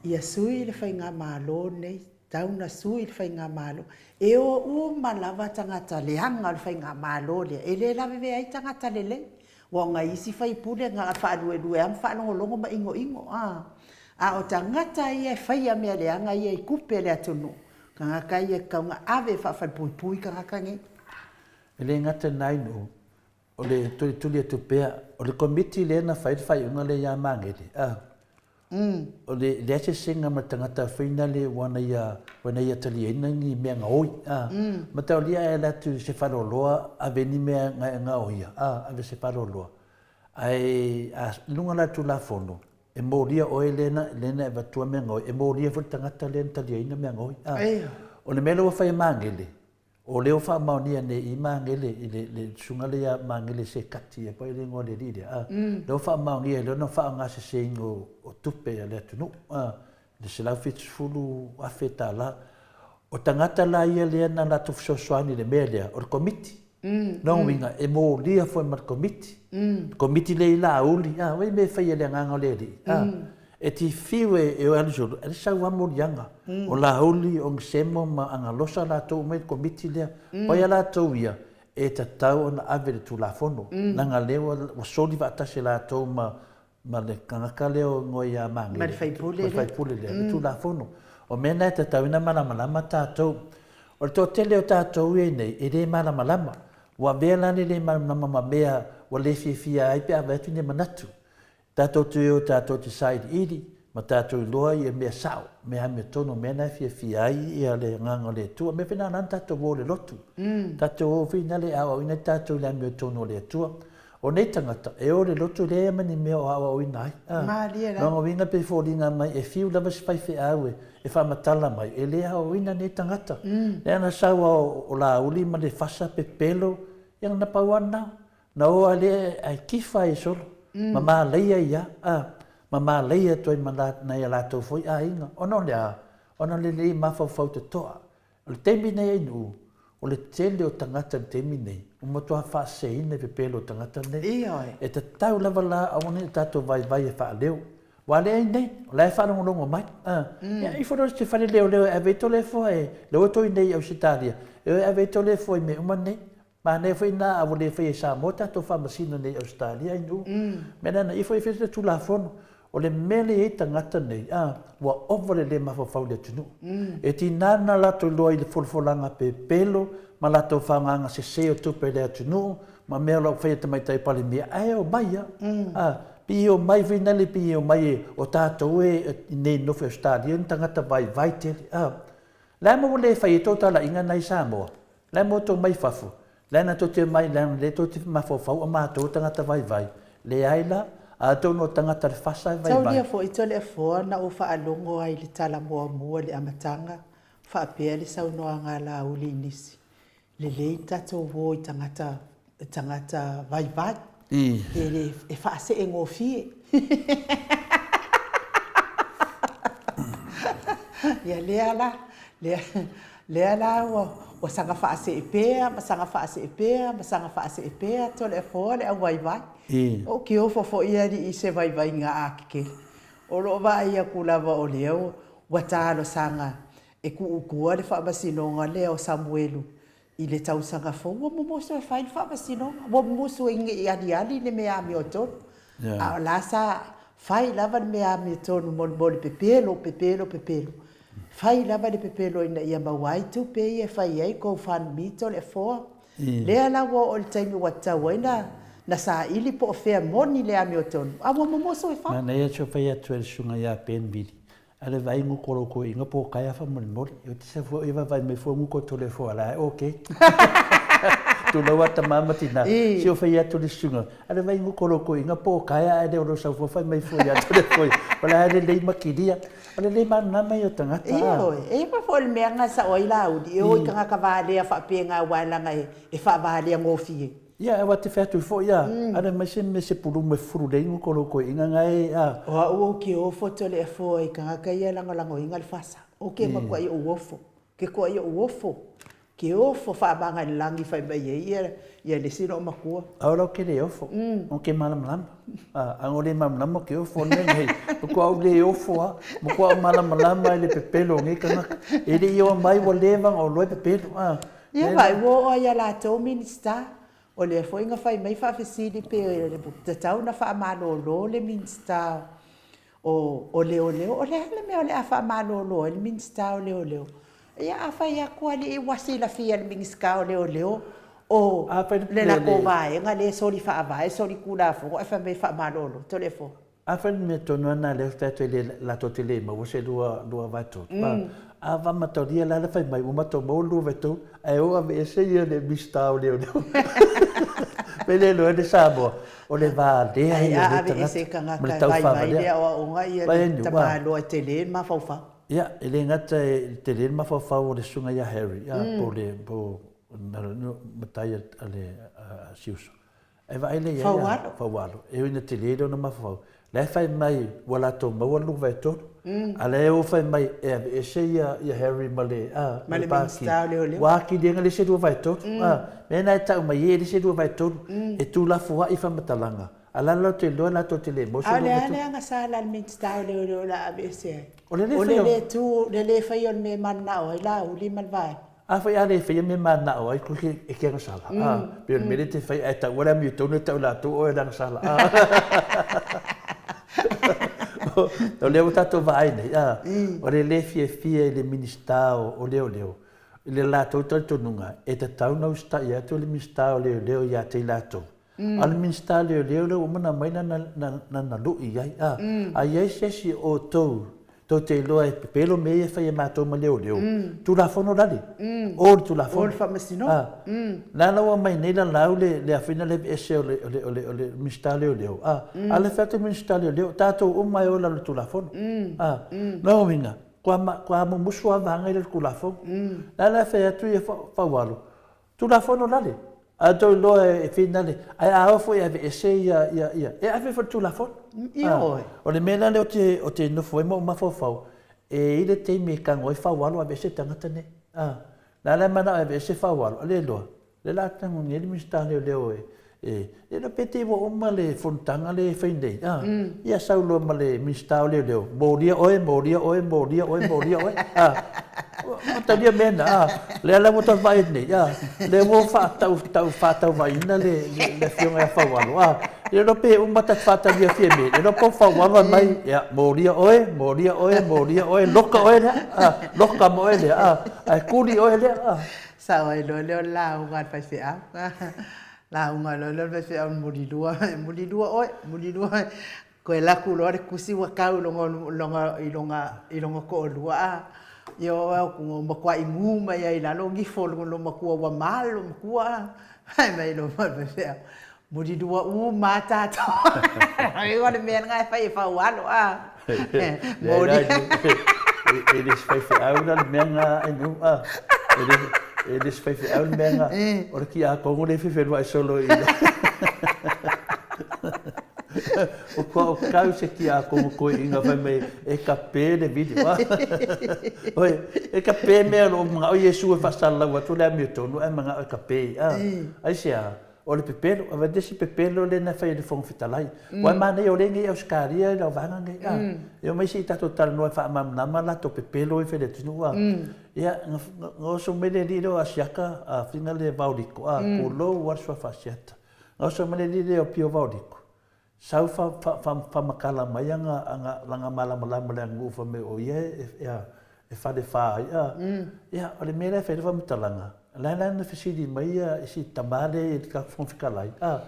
ia sui le faigamalo lenei, tau na sui le faigamalo. E o uma lava tagata leaga o le faigamalo lea, e le lavevea ai tagata lelei. Aua o nai isi faipule na ona faaluelue lava ma faalogologo ma inoino, a. A o tagata ia e faia mea leaga ia i tupe a le atunuu, tagata ia e tatau ona ave e faafalepuipui tagata nei. E le gata i lena i nuu, o le tulituli atu pea, o le Komiti lea na fai le faaiuga lea ia Magele, a, o le leai se eseesega ma le tagata foi lale ua na ia, ua na ia taliaina ni mea gaoi, a, mataulia ae ala atu i se faleoloa ave ni mea e gaoia, a, ave se faleoloa. Ae a i luga la o le Tulafono, e molia oe lea na, lea na e avatua mea gaoi, e molia foi le tagata lea na taliaina mea gaoi, a. O le mea lea ua fai e Magele, O lea ua faamaonia nei i Magele, i le, le susuga lea ia Magele Sekati, ia po o le igoa o le alii lea, a, lea ua faamaonia i lona faaaogaseseina o, o tupe a le atunuu, a, le $170,000. O tagata la ia lea na latou fesoasoani i le mea lea, o le Komiti. Lona uiga, e molia foi ma le Komiti. Le Komiti lea i Laauli, a, o ai mea e faia i le agaga o le Alii, a. E te fiu e o e alu solo, e sau lava moliaga. O Laauli, o Gisemo ma Agalosa latou uma i le Komiti lea. Pai a latou ia, e tatau ona ave i le Tulafono. Leaga lea ua soli faatasi e latou ma ma le tagata lea o igoa ia Magele. Ma le faipule lea. Ma le faipule lea, le Tulafono. O mea na e tatau ina malamalama tatou. O le toatele o tatou ia nei, e le malamalama. Ua avea la le le malamalama ma mea ua le fiafia ai pe a vaai atu ni manatu. Tatou te o tatou te sailiili ma tatou iloa ia mea sao, mea amiotonu, mea na e fiafia ai ia le Agaga o le Atua. Mea foi na ala ai ona tatou o i le lotu. Tatou o foi na le aoaoina ai tatou i le amiotonu o le Atua. O nei tagata, e o i le lotu e leai ma ni mea o aoaoina ai. Malie la. Lona uiga pe foliga mai e fiu lava si faifeau e faamatala mai, e le aoaoina nei tagata. Lea na sau a o Laauli ma le fasa pepelo, ia na pau lava lena. Na o a lea ae kifa ai solo, ma malaia ai a, a, ma malaia atu ai ma nai a latou foi aiga. Ona o le a? Ona o le lelei mafaufau totoa. O le taimi nei ai Nu'u, o le tele o tagata i le taimi nei, ua matua faaseseina i pepelo o tagata nei. Ioe. E tatau lava la aua ne i o tatou vaivai e faaleo. Ua leai nei, o la e faalogologo mai. A, ia ifo loa i se fale leoleo e ave ai Toleafoa e, lea ua toe nei i Ausetalia, e o e ave ai Toleafoa i mea uma nei. Manaia foi na a ua le faia i Samoa tatou faamasino nei i Ausetalia ai Nu'u. Mea lea na ifo ai fai se Tulafono. O le mea lea e i ai tagata nei, a, ua ova le le mafaufau i le atunuu. E tiga ona latou iloa i le folafolaga pepelo ma latou faagaga sese o tupe i le atunuu ma mea o lo o faia e Tamaitai Palemia, ae omai a. A, pei e omai foi nale pei e omai e, o tatou e i nei nofo i Ausetalia ni tagata vaivai tele, a. Le a mea ua le fai ai tou talaiga na i Samoa? La e moto mai fafo, la e na tou te omai leaga lea tou te mafaufau o matou o tagata vaivai, leai la, atonu o tagata le fasa e vaivai. Taulia foi Toleafoa na ou faalogo ai i le tala muamua i le amataga faapea le saunoaga a Laauli i nisi, lelei le tatou o i tagata tagata vaivai e le e faaseegofie. Ia lea la, lea lea la ua ua saga faasee pea ma saga faasee pea ma saga faasee pea Toleafoa le auvaivai. Ou te ofo foi alii i se vaivaiga a kekele. O loo vaai atu lava o lea ua talosaga e kuutua le faamasinoga lea o Samuelu I le tausaga fou ua mumusu e fai le faamasinoga, ua mumusu e ne i aliali le mea amiotonu. A o la sa fai lava le mea amiotonu mo le pepelo, pepelo, pepelo. Fai lava le pepelo ina ia maua ai tupe ia e fai ai go fund me Toleafoa. Lea la ua oo i le taimi ua tatau ai ona saili po o fea moni le amiotonu, a ua mumusu e fai. Manaia si o fai atu e le susuga ia Ben Vili, A le vai nguko lo ko inga po kai afa moli moli. E te se fua i vai mai fua nguko tole fua la e okay. Tu lau ata mama tina. Si o fai atu le sunga. A le vai nguko lo ko inga po kai a le olo sau fua fai mai fua ia tole fua. O la le lei makilia. O le lei mana mai o tangata. Ioe, e pa fo le mea nga sa oi la uli. E oi kanga ka valea fa penga wa langa e fa valea ngofie. Ia, aua te whai atu foi a, ara mai se me se pulu me furu le ingo ko loko inga ngai a. O au o ke ofo tole e foa i kangaka ia langolagoina le fasa. O ke makuaʻi i ou ofo. Ke koaʻi i ou ofo. Ke ofo faamaga i le lagi fai mai ai ia ia le isi loomatua. Aola o ke le ofo, o ke malamalama. A o le malamalama o ke ofo nei nei. Matua au le ofo a, matua au malamalama i le pepelo o nei kangaka. E le i oa mai ua leva ona oloa e pepelo. A. Ia vaai, ua oo ai ia latou Minisita, o lea foi na fai mai faafesili pe tatau ona faamalolo le Minisita o o Leoleo. O le a le mea o le a faamalolo ai le Minisita o Leoleo? Ia a fai atu alii ua silafia e le Minisita o Leoleo o le latou vaega lea e soli faavae, soli tulafono ae fai mai e faamalolo. Toleafoa. Afai le mea tonu a na lea tatou le latou te le maua se lua lua vae tolu. Mm. A va matalia la le fai mai ua matou maua lua vae tolu ae o ave ese ia le Mista o leoleo. Pe le loa le Samoa o le va lea ia le tagata ma le tau faavalea. Ai a ave ese tagata ia le tamaloa e tele le mafaufau. Ia, e le gata e tele le mafaufau o le susuga ia Harry, ia po le po matai a le Siuso. E vaai lea i ai a Faualo. Faualo, e ui ina tele lona mafaufau, la e fai mai ua latou maua le luvae tolu, a la e o fai mai e aveese ia ia Harry ma le a Ma le Paki. Minista o Leoleo. Ua atili ai le isi luavae tolu, a mea na e tau mai ai e le isi luavae tolu, e tuulafoai faamatalaga, a la latou te iloa latou te le maua se A o le luavae a tolu. le agasala a le Minista o Leoleo o le a aveese ai? O le le O le faia o. le tu, le le faia o le mea e mananao ai Laauli ma le Vaega. Afai a le faia mea manao ai, koe e ke agasala. A, pei o le mea lea e te fai, ae taua le amiotonu e tau latou oe le agasala. A. O lea ua tatou vaai nei, a, o le le fiafia i le Minisita o Leoleo, i le latou talitonuga, e tatau ona usitai atu le Minisita o Leoleo ia te i latou. A o le Minisita o Leoleo lea ua uma ona aumai lana lui i ai, a, a i ai se isi o outou tou te iloa e pepelo mea ia e fai e matou ma leoleo, Tulafono lale, o le Tulafono. O le Faamasinoga. La la ua aumai nei lalau le le afina le aveese o le o le o le o le Minisita o Leoleo, a, a le fai atu le Minisita o Leoleo, tatou uma e o i lalo o le Tulafono. A, lona uiga, kua kua mumusu lava vaega ia i lalo o le Tulafono. La la e fai atu ia Faualo, Tulafono lale, a tou iloa e finale, ae a o foi e aveese ia, ia, ia, e ave foi le Tulafono. Ioe. O le mea la lea ou te, ou te nofo ai ma ou mafaufau, e i ai le taimi e tago ai Faualo aveese le tagata nei. A, la la e manao e aveese Faualo, a le iloa, lea la a tago nei le Minisita o Leoleo e, e, le iloa pe te i ua uma le fonotaga lea e fai nei, a, ia sau loa ma le Minisita o Leoleo, molia oe, molia oe, molia oe, molia oe, a, talia mea na, a, lea la ua tau vaai atu nei, a, lea ua faatau, tau faatauvaaina le, le, le afioga ia Faualo, a, le iloa pe uma ta faatalia Fiame, le iloa po o Faualo fai mai, ia, molia oe, molia oe, molia oe, loka oe lea, a, loka ma oe lea, a, ae kuli oe lea, a. Sao ai loa lea o le lauga a le faifeau. Lauga loa lea o le faifeau i le mulilua, mulilua oe, mulilua oe. Koe laku loa le kusi ua kau i lona, i lona, i lona toalua a. Ia o au ua matuai mu mai ai i lalo gifo o lou matua ua mal lou matua a. Fai mai loa ma le faifeau, mulilua uma lava tatou. O le mea lena e fai e faualo a. Moli. E le se faifeau la le mea lena Ainuu a. E le se faifeau le mea lena. O le tiakono lea e fefeluai solo i O kua o kau se tiakono toeaina fai mai e kape le video a. Oi, e kape mea o lo o manao Iesu e faasalalau atu le amiotonu ae manao e kape a. Aisea? O le pepelo, avatu isi pepelo lea na fai e le Fofoga Fetalai. Aua e manaia o lea e nei i Ausetalia i lau vaega nei, a. E omai se i tatou talanoa e faamalamalama latou pepelo ia e fai i le atunuu, a. Ia, na oso mai le alii lea o Asiata, a fina le Vaoliko, a, tulou lava le suafa Asiata. Na oso mai le alii lea o Pio Vaoliko, Sau faamatala mai ana lana malamalama i le aganuu fai mai o ia e falefa ai a. Ia, o le mea lea e fai ai le faamatalaga, o la e la na fesili mai si tama lea i le tatou Fofoga Fetalai, a,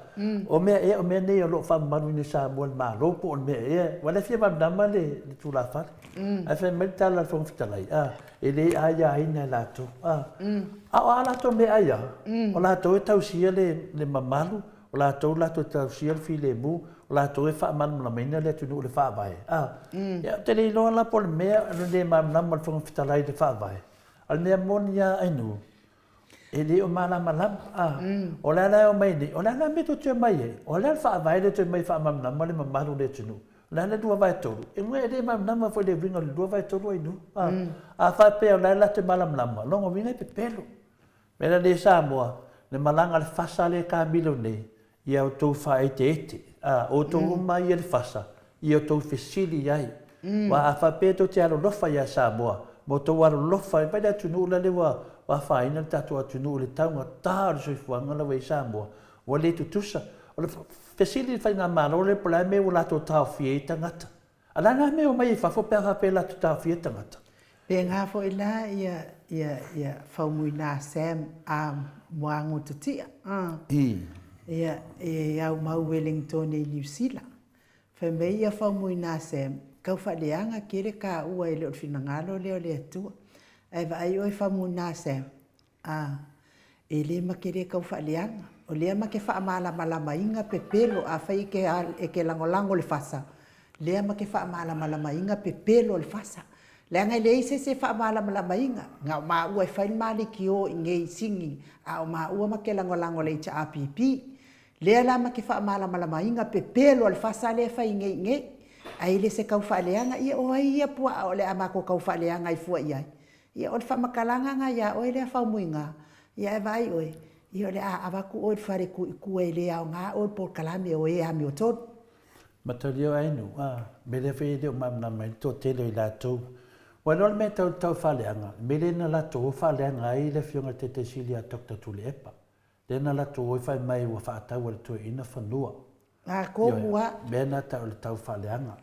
o mea ea o mea nei o lo o faamamaluina i Samoa e le Malo po o le mea ea, aua o la e fia malamalama le tulafale. Ae fai mai le tala a le Fofoga Fetalai, a, e le aiaina e latou, a. A o a latou mea aia, o latou e tausia le mamalu O latou latou e tausia le filemu, o latou e faamalamalamaina le atunuu i le Faavae. A, ia, ou te le iloa la po o le mea o le le malamalama o le Fofoga Fetalai i le Faavae, a o le mea moni lava Ainuu, e le o malamalama. A, o le a la e omai nei? O le a la le mea tou te omai ai? O le a le Faavae lea e toe omai e faamalamalama le mamalu o le atunuu? O le a le 2/3? E le malamalama foi i le uiga o le 2/3 Ainuu. A, a faapea o la e latou te malamalama, lona uiga e pepelo. Mea la e Samoa, le malaga a le fasa lea e kamilo nei, ia outou faaeteete, a, outou uma ia le fasa, ia outou fesili ai. Aua a faapea tou te alolofa ia Samoa, ma outou alolofa ai mai le atunuu la lea ua afaina le tatou atunuu i le taugata o le soifuaga la ua i ai Samoa, ua le tutusa. O le fesili i le faigamalo lea po o le a le mea ua latou taofia ai tagata. A o le a la mea e omai ai fafo pe a faapea latou taofia tagata? Pēnā foi la ia ia ia Faumuina Sam a Moagototia a ia e au mau Wellington i Niu Sila. Fai mai ia Faumuina Sam, kau faaleaga kele kāua e le o le finagalo lea o le Atua. Ae vaai oe Faumuina Sam, A, e le make le kau faaleaga. O lea make faamalamalamaina pepelo afai e ke e ke lagolago le fasa, lea make faamalamalamaina pepelo o le fasa. Leaga e leai se isi e faamalamalamaina, na o maua e fai le ma leitio i nei i Sini, a o maua make lagolago le HRPP. Lea la make faamalamalamaina pepelo o le fasa lea e fai nei i nei. Ae e le se kau faaleaga, ia o ai ia puaa o le a matou kau faaleaga ai fua i ai? Ia, o le faamatalaga na iā oe lea Faumuina, ia ae vaai oe, ia o le a avatu oe i le fale tuu i tua e le aoga oe le polokalame o e amiotonu. Matalia o Ainu, a, me lea foi e le o malamalama ai le toatele o i latou. Ua iloa le mea tau tau faaleaga, le mea lea na latou o faaleaga ai le afioga i le Taitaisili ia Doctor Tuilaepa, lea na latou o ai fai mai ua faatau e le toeaina fanua. Atonu a. Mea na tau o le tau faaleaga.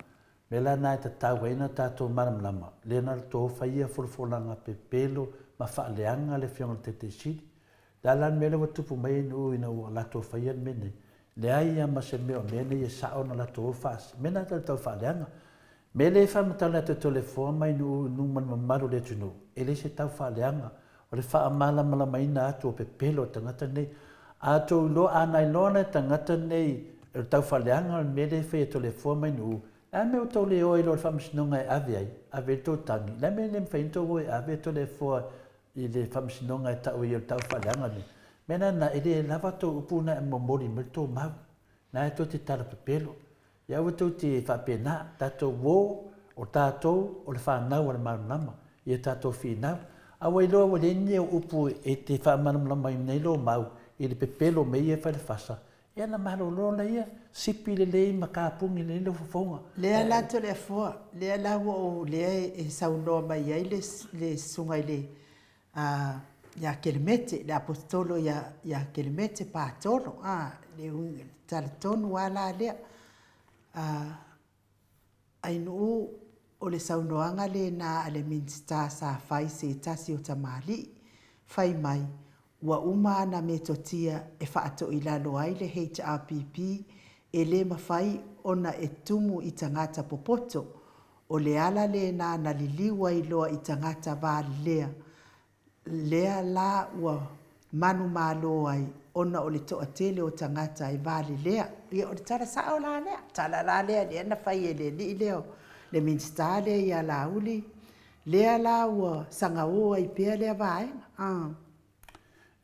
Mea la na e tatau ai ona tatou malamalama, lea na tou faia folafolaga pepelo ma faaleaga le Afioga i le Taitai Sili. Le a la le mea lea ua tupu mai ai Nuu ina ua latou faia le mea nei? Leai lava ma se mea o mea nei e sao ona latou o faas. Mea na tau faaleaga. Mea lea e faamatala atu e Toleafoa mai Nuu i luma o le mamalu o le atunuu, e le se tau faaleaga. O le faamalamalamaina atu o pepelo o tagata nei. A tou iloa, a na iloa la e tagata nei o le taufaaleaga o le mea lea e fai e Toleafoa mai Nuu, le a le mea ua tou le o ai loa i le faamasinoga e ave ai, ave ai le tou tagi, le a le mea e le mafai ai ona tou o e ave Toleafoa i le faamasinoga e tau ai o le taufaaleaga le mea lena, e le lava tou upu na e momoli mai le tou mau, na e tou te tala pepelo. Ia aua tou te faapena, tatou o, o tatou o le fanau a le malamalama, ia tatou finau. A ua iloa ua leai ni au upu e te faamalamalamaina ai lou mau i le pepelo mea ia e fai le fasa, ia ona malolo laia, sipi lelei ma kapuni lelei lau fofoga. Lea la Toleafoa, lea la ua ou, lea e saunoa mai ai le susuga i le ia Kelemete, le Aposetolo ia Kelemete Patolo, le uiga, le tala tonu lava la lea. Ainuu o le saunoaga lena a le Minisita sa fai se tasi o tamalii, fai mai ua uma ana metotia e faatoilalo ai le HRPP e le mafai ona e tumu i tagata popoto, o le ala lena na liliu ai loa i tagata valelea, lea la ua manumalo ai ona o le toatele o tagata e valelea. Ia, o le tala sao la lea, tala la lea lea na fai e le alii lea, le Minisita lea ia Laauli, lea la ua sagaō ai pea lea vaega. A.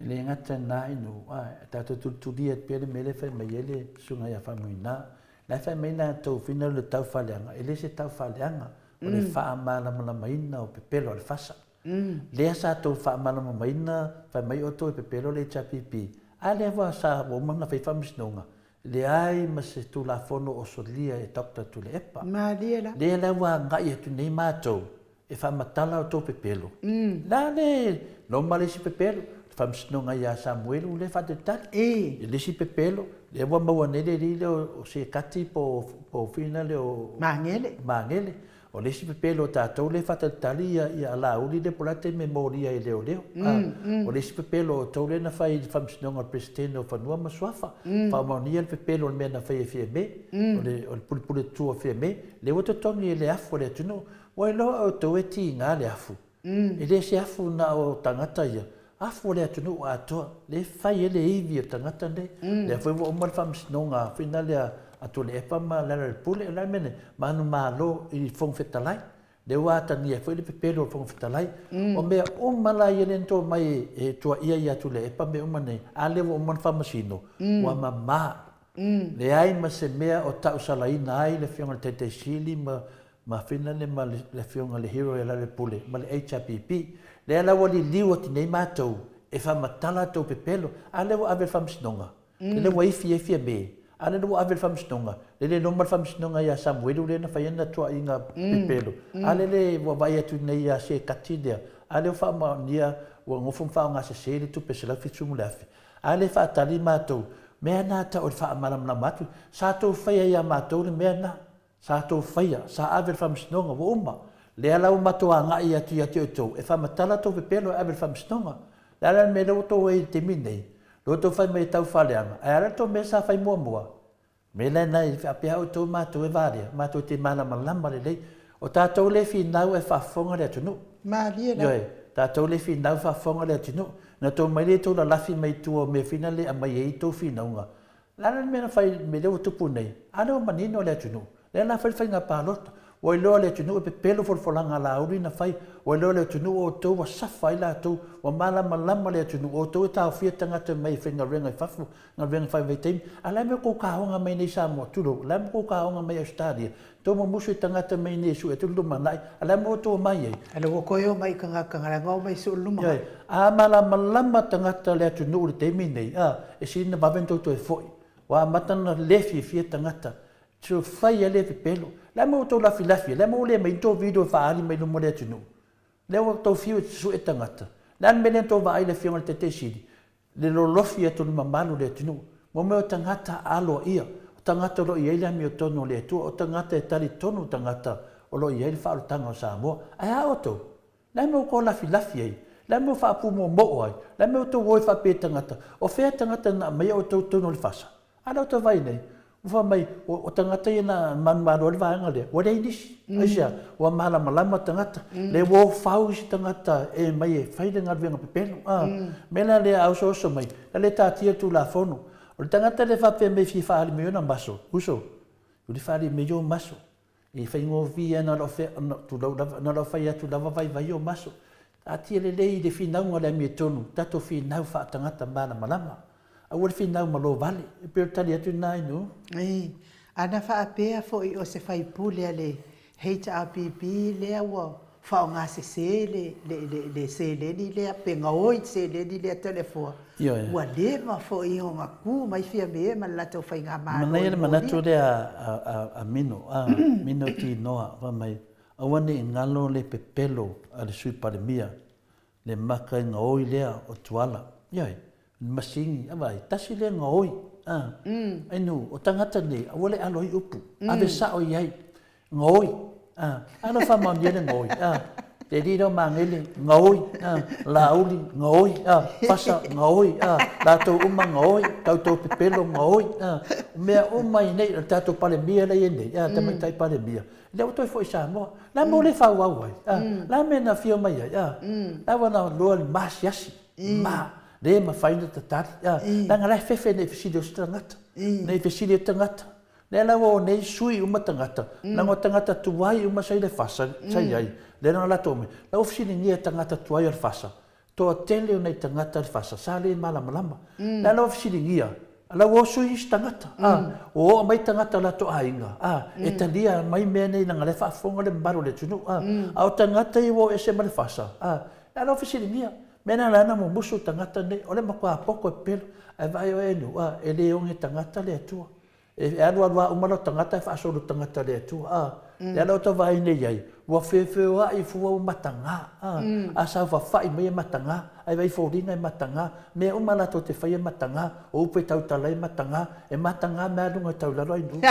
E le gata i lena inu, a e tatou tulitulia atu pea le mea lea e fai mai ai le Susuga ia Faumuina. La e fai mai latou fina le tau faaleaga, e le se tau faaleaga, o le faamalamalamaina o pepelo a le fasa. Lea sa tou faamalamalamaina, fai mai outou e pepelo le HRPP, a lea ua sa ua uma ona fai faamasinoga, leai ma se Tulafono o solia e Doctor Tuilaepa. Malie la. Lea la ua agai atu nei matou e faamatala outou pepelo. La le loma le isi pepelo, le faamasinoga ia Samuelu lea e faatalitali. I le isi pepelo, lea ua maua nei le alii lea o Sekati po o Fina lea o Magele. Magele. O le isi pepelo o tatou lea e faatalitali ia Laauli lea po o le a le taimi e molia ai e leoleo. O le isi pepelo o outou lea na fai i le faamasinoga o le Peresetene o Fanua ma Suafa. Faamaonia le pepelo o le mea na fai e Fiame, o le pulepuletua o Fiame, lea ua totogi e le afu a le atunuu. Ua iloa outou e tiga le afu. E le se afu na o tagata ia, afu o le atunuu atoa, lea e fai ai le ivi o tagata nei. Lea foi ua uma le faamasinoga foi lea a Tuilaepa ma Lealailepule, o le a le mea nei? Manumalo i le Fofoga Fetalai. Lea ua atagia ai foi le pepelo o le Fofoga Fetalai. O mea uma la ia lea na tou omai e tuuaia ia Tuilaepa mea uma nei, a lea ua uma ona faamasino, ua mama. Leai ma se mea o tausalaina ai le Afioga i le Taitai Sili ma ma Finlande ma le Afioga i le Hero ia Lealailepule ma le HRPP. Lea la ua liliu atu nei matou e faamatala a tou pepelo, a lea ua ave i le faamasinoga, lele ua ifi ai Fiame, a lele ua ave i le faamasinoga, lele loma le faamasinoga ia Samuelu lea na fai ana tuuaiga pepelo, a lele ua vaai atu nei ia Sekati lea, a lea ua faamaonia ua nofo ma faaaogasese le tupe $170,000. A lea e faatali matou, mea na tau o le faamalamalama atu, sa tou faia ia matou le mea lena. Sa tou faia, sa ave i le faamasinoga, ua uma. Lea la ua matou agai atu ia te outou, e faamatala tou pepelo e ave i le faamasinoga. Le a la le mea lea ua outou ai i le taimi lenei? Lea ua outou fai mai e taufaaleaga, ae a la le tou mea sa fai muamua? Mea la lena e faapea outou matou e valea, matou te malamalama lelei. O tatou lea e finau ae faafofoga le atunuu. Malie la. Ioe, tatou lea e finau faafofoga le atunuu. Na outou omai lea i tou lalafi mai tua o mea foi na le aumai ai tou finauga. O le a la le mea na fai i le mea lea ua tupu nei? A lea ua manino le atunuu. Lea la fai le faiga palota. Ua iloa le atunuu e pepelo folafolaga a Laauli na fai. Ua iloa le atunuu o outou ua safa ai latou. Ua malamalama le atunuu o outou e taofia tagata mai e faigaluega i fafo, galuega faavaitaimi. A o le a le mea ua tou taoga mai nei i Samoa? Tulou, o le a le mea ua tou taoga mai i Ausetalia? Tou mumusu i tagata mai nei e sue atu le lumanai, a o le a le mea ua outou omai ai? A lea ua toe omai i tagata leaga omai e sue le lumanai. Ioe. A malamalama tagata o le atunuu i le taimi lenei, a, e sili ona vave ona tou toe foi. Ua amata ona le fiafia tagata. So fai ai le pepelo. O le a le mea ua outou lafilafi ai? O le a le mea ua le aumai ai ni tou video e faaali mai i luma o le atunuu? Lea ua outou fiu e sue tagata. O le a le mea lea na outou vaai i le Afioga i le Taitaiseili? Le lolofi atu o le mamalu o le atunuu. Mo mea o tagata aloaia. O tagata o lo o i ai le amiotonu o le Atua, o tagata e talitonu tagata o lo o i ai le faaolataga o Samoa. Ae a outou? O le a le mea ua outou lafilafi ai? O le a le mea ua faapumoomoo ai? O le a le mea ua outou o ai faapea i tagata? O fea tagata na aumaia outou i totonu o le fasa? A lea ou te vaai nei, ua fai mai, o tagata ia na manumalo ai le vaega lea, ua leai nisi. Aisea? Ua malamalama tagata. Lea ua ofau isi tagata e mai e fai le galuega pepelo. A, mea la lea a osooso mai, na le taatia le Tulafono. O le tagata lea e faapea mai e fia faaali mai ona maso, uso, ua le faaali mai ou maso. E faigofie lava na o lau, tulou lava, na o lau fai atu lava vaivai ou maso. Taatia lelei i le finauga o le amiotonu, tatou finau faatagata malamalama. Aua le finau malo vale. E pei o le tali atu lena Ainu. Ii. Ana faapea foi o se faipule a le HRPP lea ua faaaoga sese le, le, le, le seleni lea, pe gaoi le seleni lea Toleafoa, Ioe. ua leva foi ona tu mai Fiame ma le latou faigamalo Manaia i le manatu molia. lea a, a, a Mino, a, Mino Tinoa, fai mai, aua ne i galo le pepelo a le Sui Palemia, le maka i gaoi lea o Tuala. Ioe, le masini, a vaai, tasi lea gaoi, a, ainu, o tagata nei, aua le alo ai upu, ave sao i ai, Gaoi, a, alo faamaonia le gaoi, a, te alii lea o Magele, gaoi, a, Laauli, gaoi, a, Fasa, gaoi, a, latou uma gaoi, tautou pepelo, gaoi, a, o mea uma i nei, o le tatou Palemia lea e i ai nei, a, Tamaitai Palemia, lea ua toe foi i Samoa. Le a mea ua le faaauau ai? A, le a mea na afio mai ai? A, la ua na lua le maasiasi, ma, le mafai ona tatali, a, leaga la e fefe nei fesili o se tagata, nei fesili o tagata. Lea la ua o nei sui uma tagata, leaga o tagata tuai uma sa i le fasa, sa i ai, lea na latou omai. La ua fesiligia e tagata tuai o le fasa, toatele o nai tagata o le fasa sa le malamalama. Lea la ua fesiligia, la ua o sui isi tagata, a, ua oo mai tagata o latou aiga, a, e talia mai mea nei leaga la e faafofoga le mamalu o le atunuu, a. A o tagata ia ua o ese ma le fasa, a, lea la ua fesiligia, mea na ala ai ona mumusu tagata nei, o le matua poto e pepelo, ae vaai oe e a, e le oge tagata le Atua. E alu alu lava uma lou tagata ae faasolo tagata le Atua, a. Lea la ua tau vaai nei ai, ua feofeoai fua ua mataga, a. A saofafai mai e mataga, ae vaai foliga e mataga, mea uma latou te faia e mataga, o upu e tautala ai e mataga, e mataga mea luga e tau lalo ai nuu.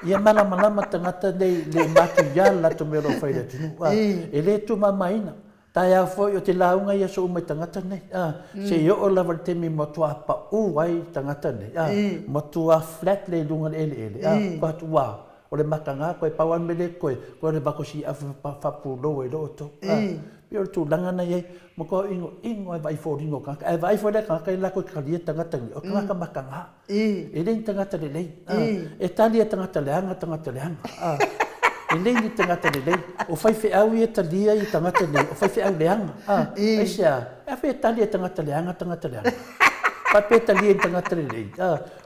Ia malamalama tagata nei le matuia le latou mea o lo o fai i le atunuu, a. E le tumamaina. Taeao foi o te lauga ia aso uma i tagata nei, a, se i oo lava i le taimi e matua pau ai tagata nei, a, matua flat lea i luga o le eleele, a, fai atu, ua, o le mataga koe, pau lava le mea lea e koe, koe o le vakosi afu faapulou ai loa outou, a. Pei o le tulaga na i ai, matua inoino lava e vaai foliga o tagata, ae vaai foi la i tagata ia latou e talia tagata nei, o tagata mataga. E le ni tagata lelei. E tali e tagata leaga tagata leaga. E le ni tagata lelei. O faifeau ia e talia i tagata nei, o faifeau leaga. Aisea? E a e tali e tagata leaga tagata leaga? Faapea e talia i tagata lelei.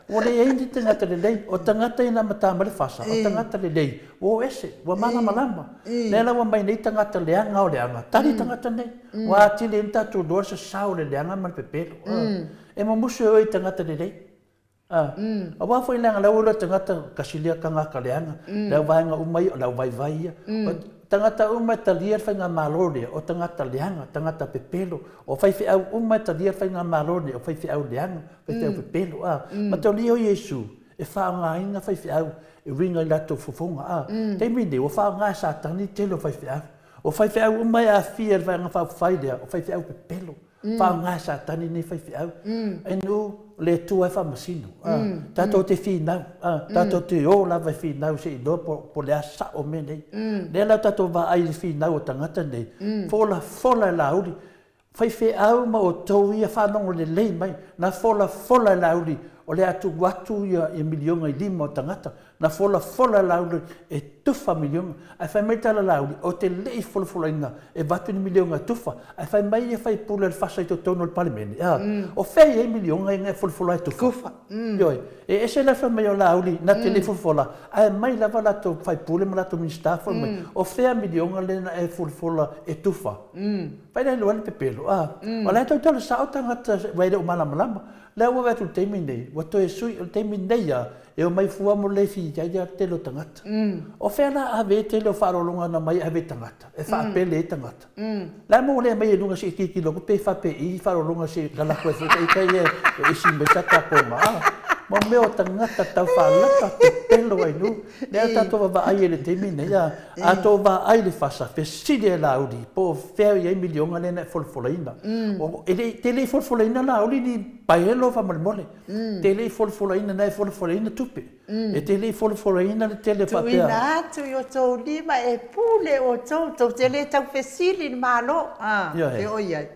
Ua leai ni tagata lelei. O tagata ia na amata mai le fasa, o tagata lelei, ua o ese, ua malamalama. Lea la ua mai nei tagata leaga o leaga, tali tagata nei. Ua atili ai ona tatou iloa le sasao o le leaga ma le pepelo. E mumusu e oe i tagata lelei. A, aua foi leaga la ua iloa e tagata, kasi lea tagata leaga, le au vaega uma ia, o le au vaivai ia. O tagata uma e talia le faigamalo lea, o tagata leaga, tagata pepelo. O faifeau uma e talia le faigamalo lea, o faifeau leaga, faifeau pepelo. A, mataulia o Iesu e faaaogaina faifeau e uiga i latou fofoga. A, taimi nei ua faaaoga e Satani le tele o faifeau. O faifeau uma e aafia i le Vaega Faaupufai lea, o faifeau pepelo. Faaaoga e Satani nei faifeau. Ai nuu, o le Atua e faamasino. Tatou te finau, tatou te o lava e finau se i iloa po o le a sao mea nei. Lea la tatou vaai i le finau o tagata nei, folafola e Laauli, faifeau ma outou ia faalogo lelei mai, na folafola e Laauli o le a tuu atu ia miliona i lima o tagata, Na folafola e Laauli e tufa miliona, ae fai mai tala Laauli, ou te le i folafolaina e avatu ni miliona e tufa, ae fai mai ia faipule o le fasa i totonu o le Palemene, a, o fea e i ai miliona ia na e folafola ai e tufa? Ioe, e ese la le fai mai o Laauli na te le i folafola, ae mai lava latou faipule ma latou Minisita fai mai, o fea miliona lea na e folafola e tufa? Fai la e iloa ai le pepelo, a, o la e tautala sao tagata aua e le o malamalama. Lea ua vaai atu i le taimi lenei, ua toe sui, o le taimi lenei lava, e omai fua mo le fia ai le tele o tagata. O fea la ave ai tele o faaaloaloga na omai e ave i tagata, e faapele ai tagata? La e maua lea mai i luga se i tilotilo atu pe faapei faaaloaloga se i tala atu ai foi ita ia e isi mai sa tatou ma. Mo mea o tagata taufaalata pepelo ai nuu. Lea tatou vaavaai i le taimi nei, a, a tou vaai i le fasa, fesili e Laauli po o fea o i ai miliona lea na e folafolaina. O, e le, te le i folafolaina Laauli ni paelo faamolemole. Te le i folafolaina, na e folafolaina tupe. E te le i folafolaina le tele faapea. Tuuina atu i outou lima e pule outou, tou te le tau fesili i le Malo, a, e oo i ai.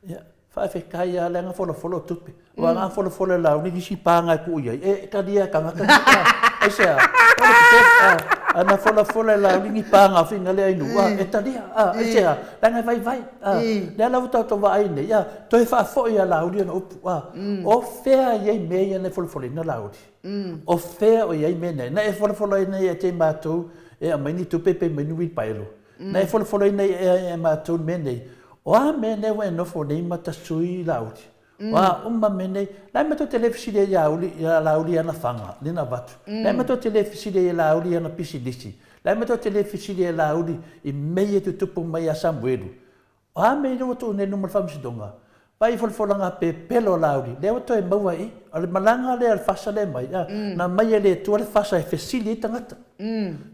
Ia, faafetai lava leaga folafola o tupe. Aua na folafola e Laauli nisi paga e tuu i ai, e talia e tagata nei. Aisea? O le pepelo, a, a na folafola e Laauli ni paga finagale ai nuu, a, e talia. A, aisea? Leaga e vaivai. A, lea la ua tatou vaai nei, a, toe faafoi ia Laauli ana upu, a, o fea e i ai mea ia na e folafolaina Laauli? O fea o i ai mea nei? Na e folafolaina ia te i matou e aumai ni tupe pe aumai ni uilipaelo. Na e folafolaina ia e matou le mea nei, o a mea nei ua e nofo nei ma tasui Laauli? O a uma mea nei? La e matou te le fesili ai ia Uli, ia Laauli i ana faga, lea na avatu. La e matou te le fesili ai ia Laauli i ana pisinisi. La e matou te le fesili ai ia Laauli i mea ia e tutupu mai ia Samuelu. O a mea ia ua tuu nei i luma o le faamasinoga? Vaai i folafolaga pepelo a Laauli, lea ua toe maua i i. O le malaga lea a le fasa lea e aumai, a, na aumai e le Atua le fasa e fesili ai tagata.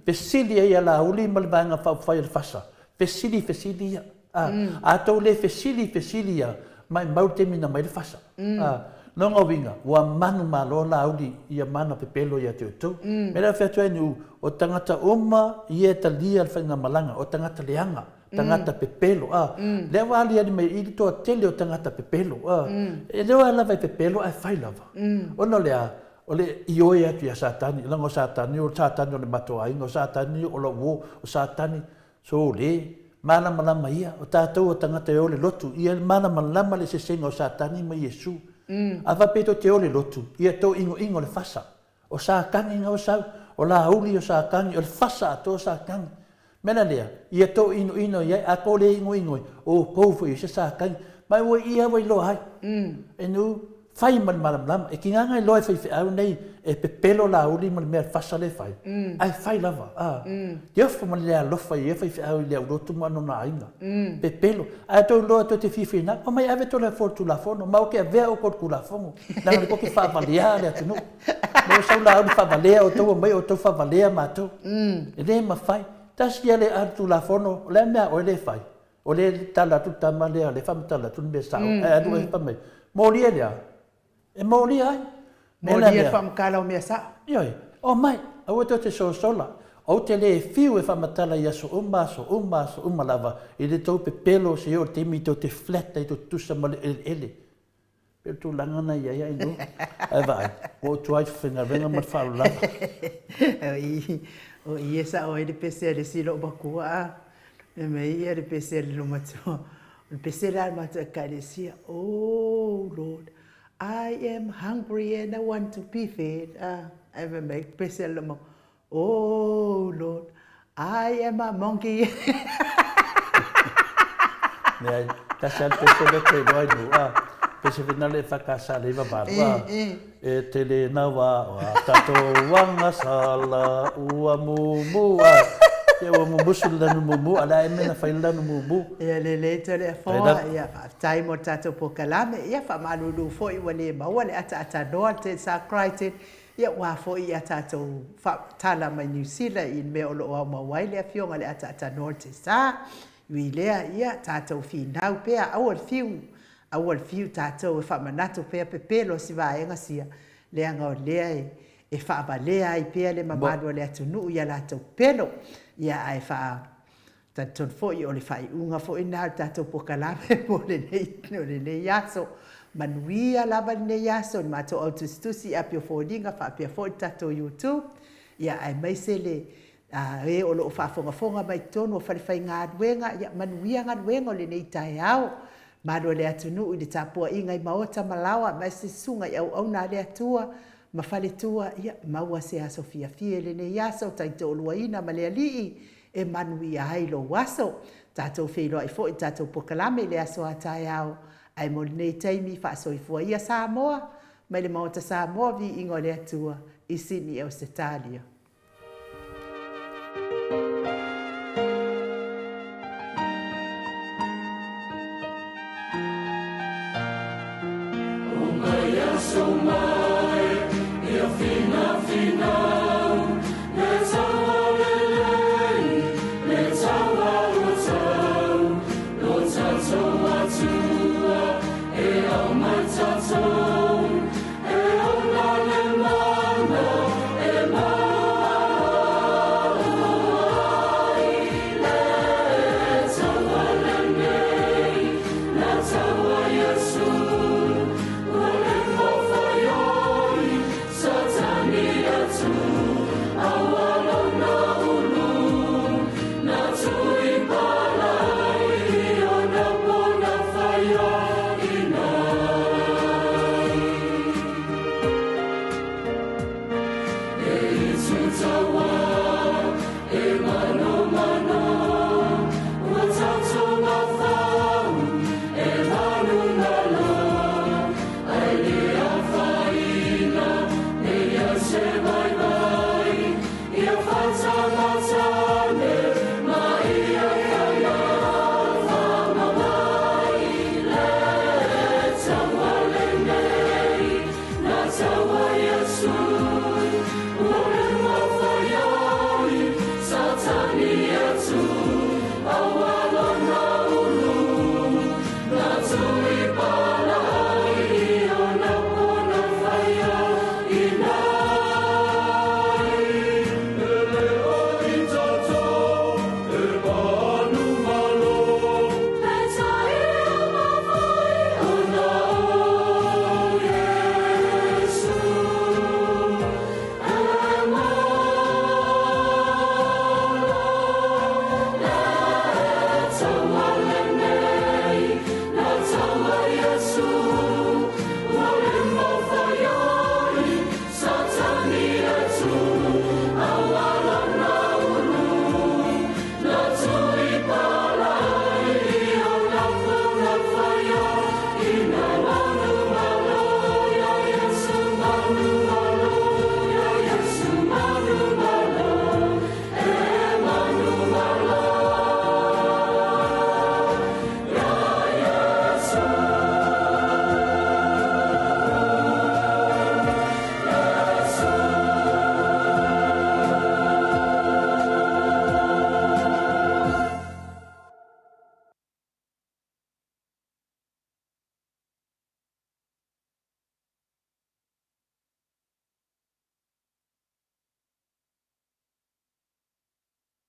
Fesili ai ia Laauli ma le Vaega Faaupufai a le Fasa. Fesili i fesili ia. A, a tou le fesili i fesili ia, maimau le taimi na aumai le fasa. A, lona uiga, ua manumalo Laauli ia mana pepelo ia te outou. Mea lea e fai atu ai Niu, o tagata uma ia e talia le faigamalaga, o tagata leaga. tagata pepelo, a. Lea ua aliali mai i i le toatele o tagata pepelo, a. E le o lava e pepelo ae fai lava. Ona o le a? O le ioe atu ia Satani, leaga o Satani, o Satani o le matou aiga, o Satani o lou uo, o Satani, sole, malamalama ia, o tatou o tagata e o le lotu, ia malamalama le eseesega o Satani ma Iesu. A faapea tou te o le lotu, ia tou inoino le fasa, O Satani na o sau, o Laauli o Satani, o le fasa atoa o Satani. Mea la lea, ia tou inoino i ai, a tou le inoino ai, o outou foi o se Satani. Ma ua ia ua iloa ai. E nu, fai ma le malamalama. E tiga na iloa e faifeau nei e pepelo Laauli ma le mea fasa lea e fai, ae fai lava. A, te ofo ma le alofa i ia faifeau i le aulotu ma lona aiga. Pepelo. Ae tou iloa tou te fiafia omai ave tou le Tulafono, ma ou te avea outou i le Tulafono, leaga o lea tou te faavalea le atunuu. Lea ua sau Laauli faavalea outou, omai outou faavalea matou. E le mafai. Tasi ia le alu Tulafono, o le a le mea a oe lea e fai? O lea e tala atu le tama lea, o lea e faamatala atu le mea sao, ae alu oe fai mai, molia le a? E molia ai. Molia le faamatala o mea sao. Ioe, omai, aua tou te sosola. Ou te le fiu e faamatala i aso uma, aso uma, aso uma lava, i le tou pepelo seia oo i le taimi tou te flat ai, tou te tusa ma le eleele. Pei o le tulaga lena e i ai ai nuu. Ae vaai, ua ou tuai i le faigaluega ma le faaaloalo lava. O i e sao ai le pese a le isi loomatua a. Fai mai ia le pese a le loomatua, o le pese lea a le matou Ekalesia, Oh Lord, I am hungry and I want to be fed. Ae fai mai le pese a le loomatua, Oh Lord, I am a monkey. Leai, tasi lava le pese lea te iloa i nuu, a, pese foi lena e EFKS le 98, a, e tele nawa o a tatou agasala ua mumu, a, ia ua mumusu le lanu mumu, a o le a ea le mea na fai le lanu mumu? Ia lelei Toleafoa, ia faafetai mo le tatou polokalame, ia faamalulu foi ua le maua le ataatanoa le Tensar Crichton, Ia ua foi i a tatou tala mai Niu Sila i le mea o lo o aumau ai le afioga i le ataatanoa o le Tesa, ui lea, ia tatou finau pea, aua le fiu, aua le fiu tatou e faamanatu pea pepelo si vaega sia, leaga o lea e e faavalea ai pea le mamalu o le atunuu i a latou pepelo, ia ae faa Talitonu foi o le faaiuga foi lena o le tatou polokalame mo lenei aso. Manuia lava lenei aso i le matou au tusitusi i api o foliga faapea foi le tatou YouTube, ia aemaise le e o lo o faafogafoga mai totonu o falefaigaluega, ia manuia galuega o lenei taeao. Malu o le atunuu i le tapuaiga i maota ma laoa aemaise susuga i auauna a le Atua ma faletua, ia maua se aso fiafia i lenei aso taitoaluaina ma le Alii e manuia ai lou aso. Tatou feiloai foi i tatou polokalame i le aso a taeao, ae mo lenei taimi faasoifua ia Samoa mai le Maota Samoa Viiga o le Atua i Sydney Ausetalia. O mai aso mai.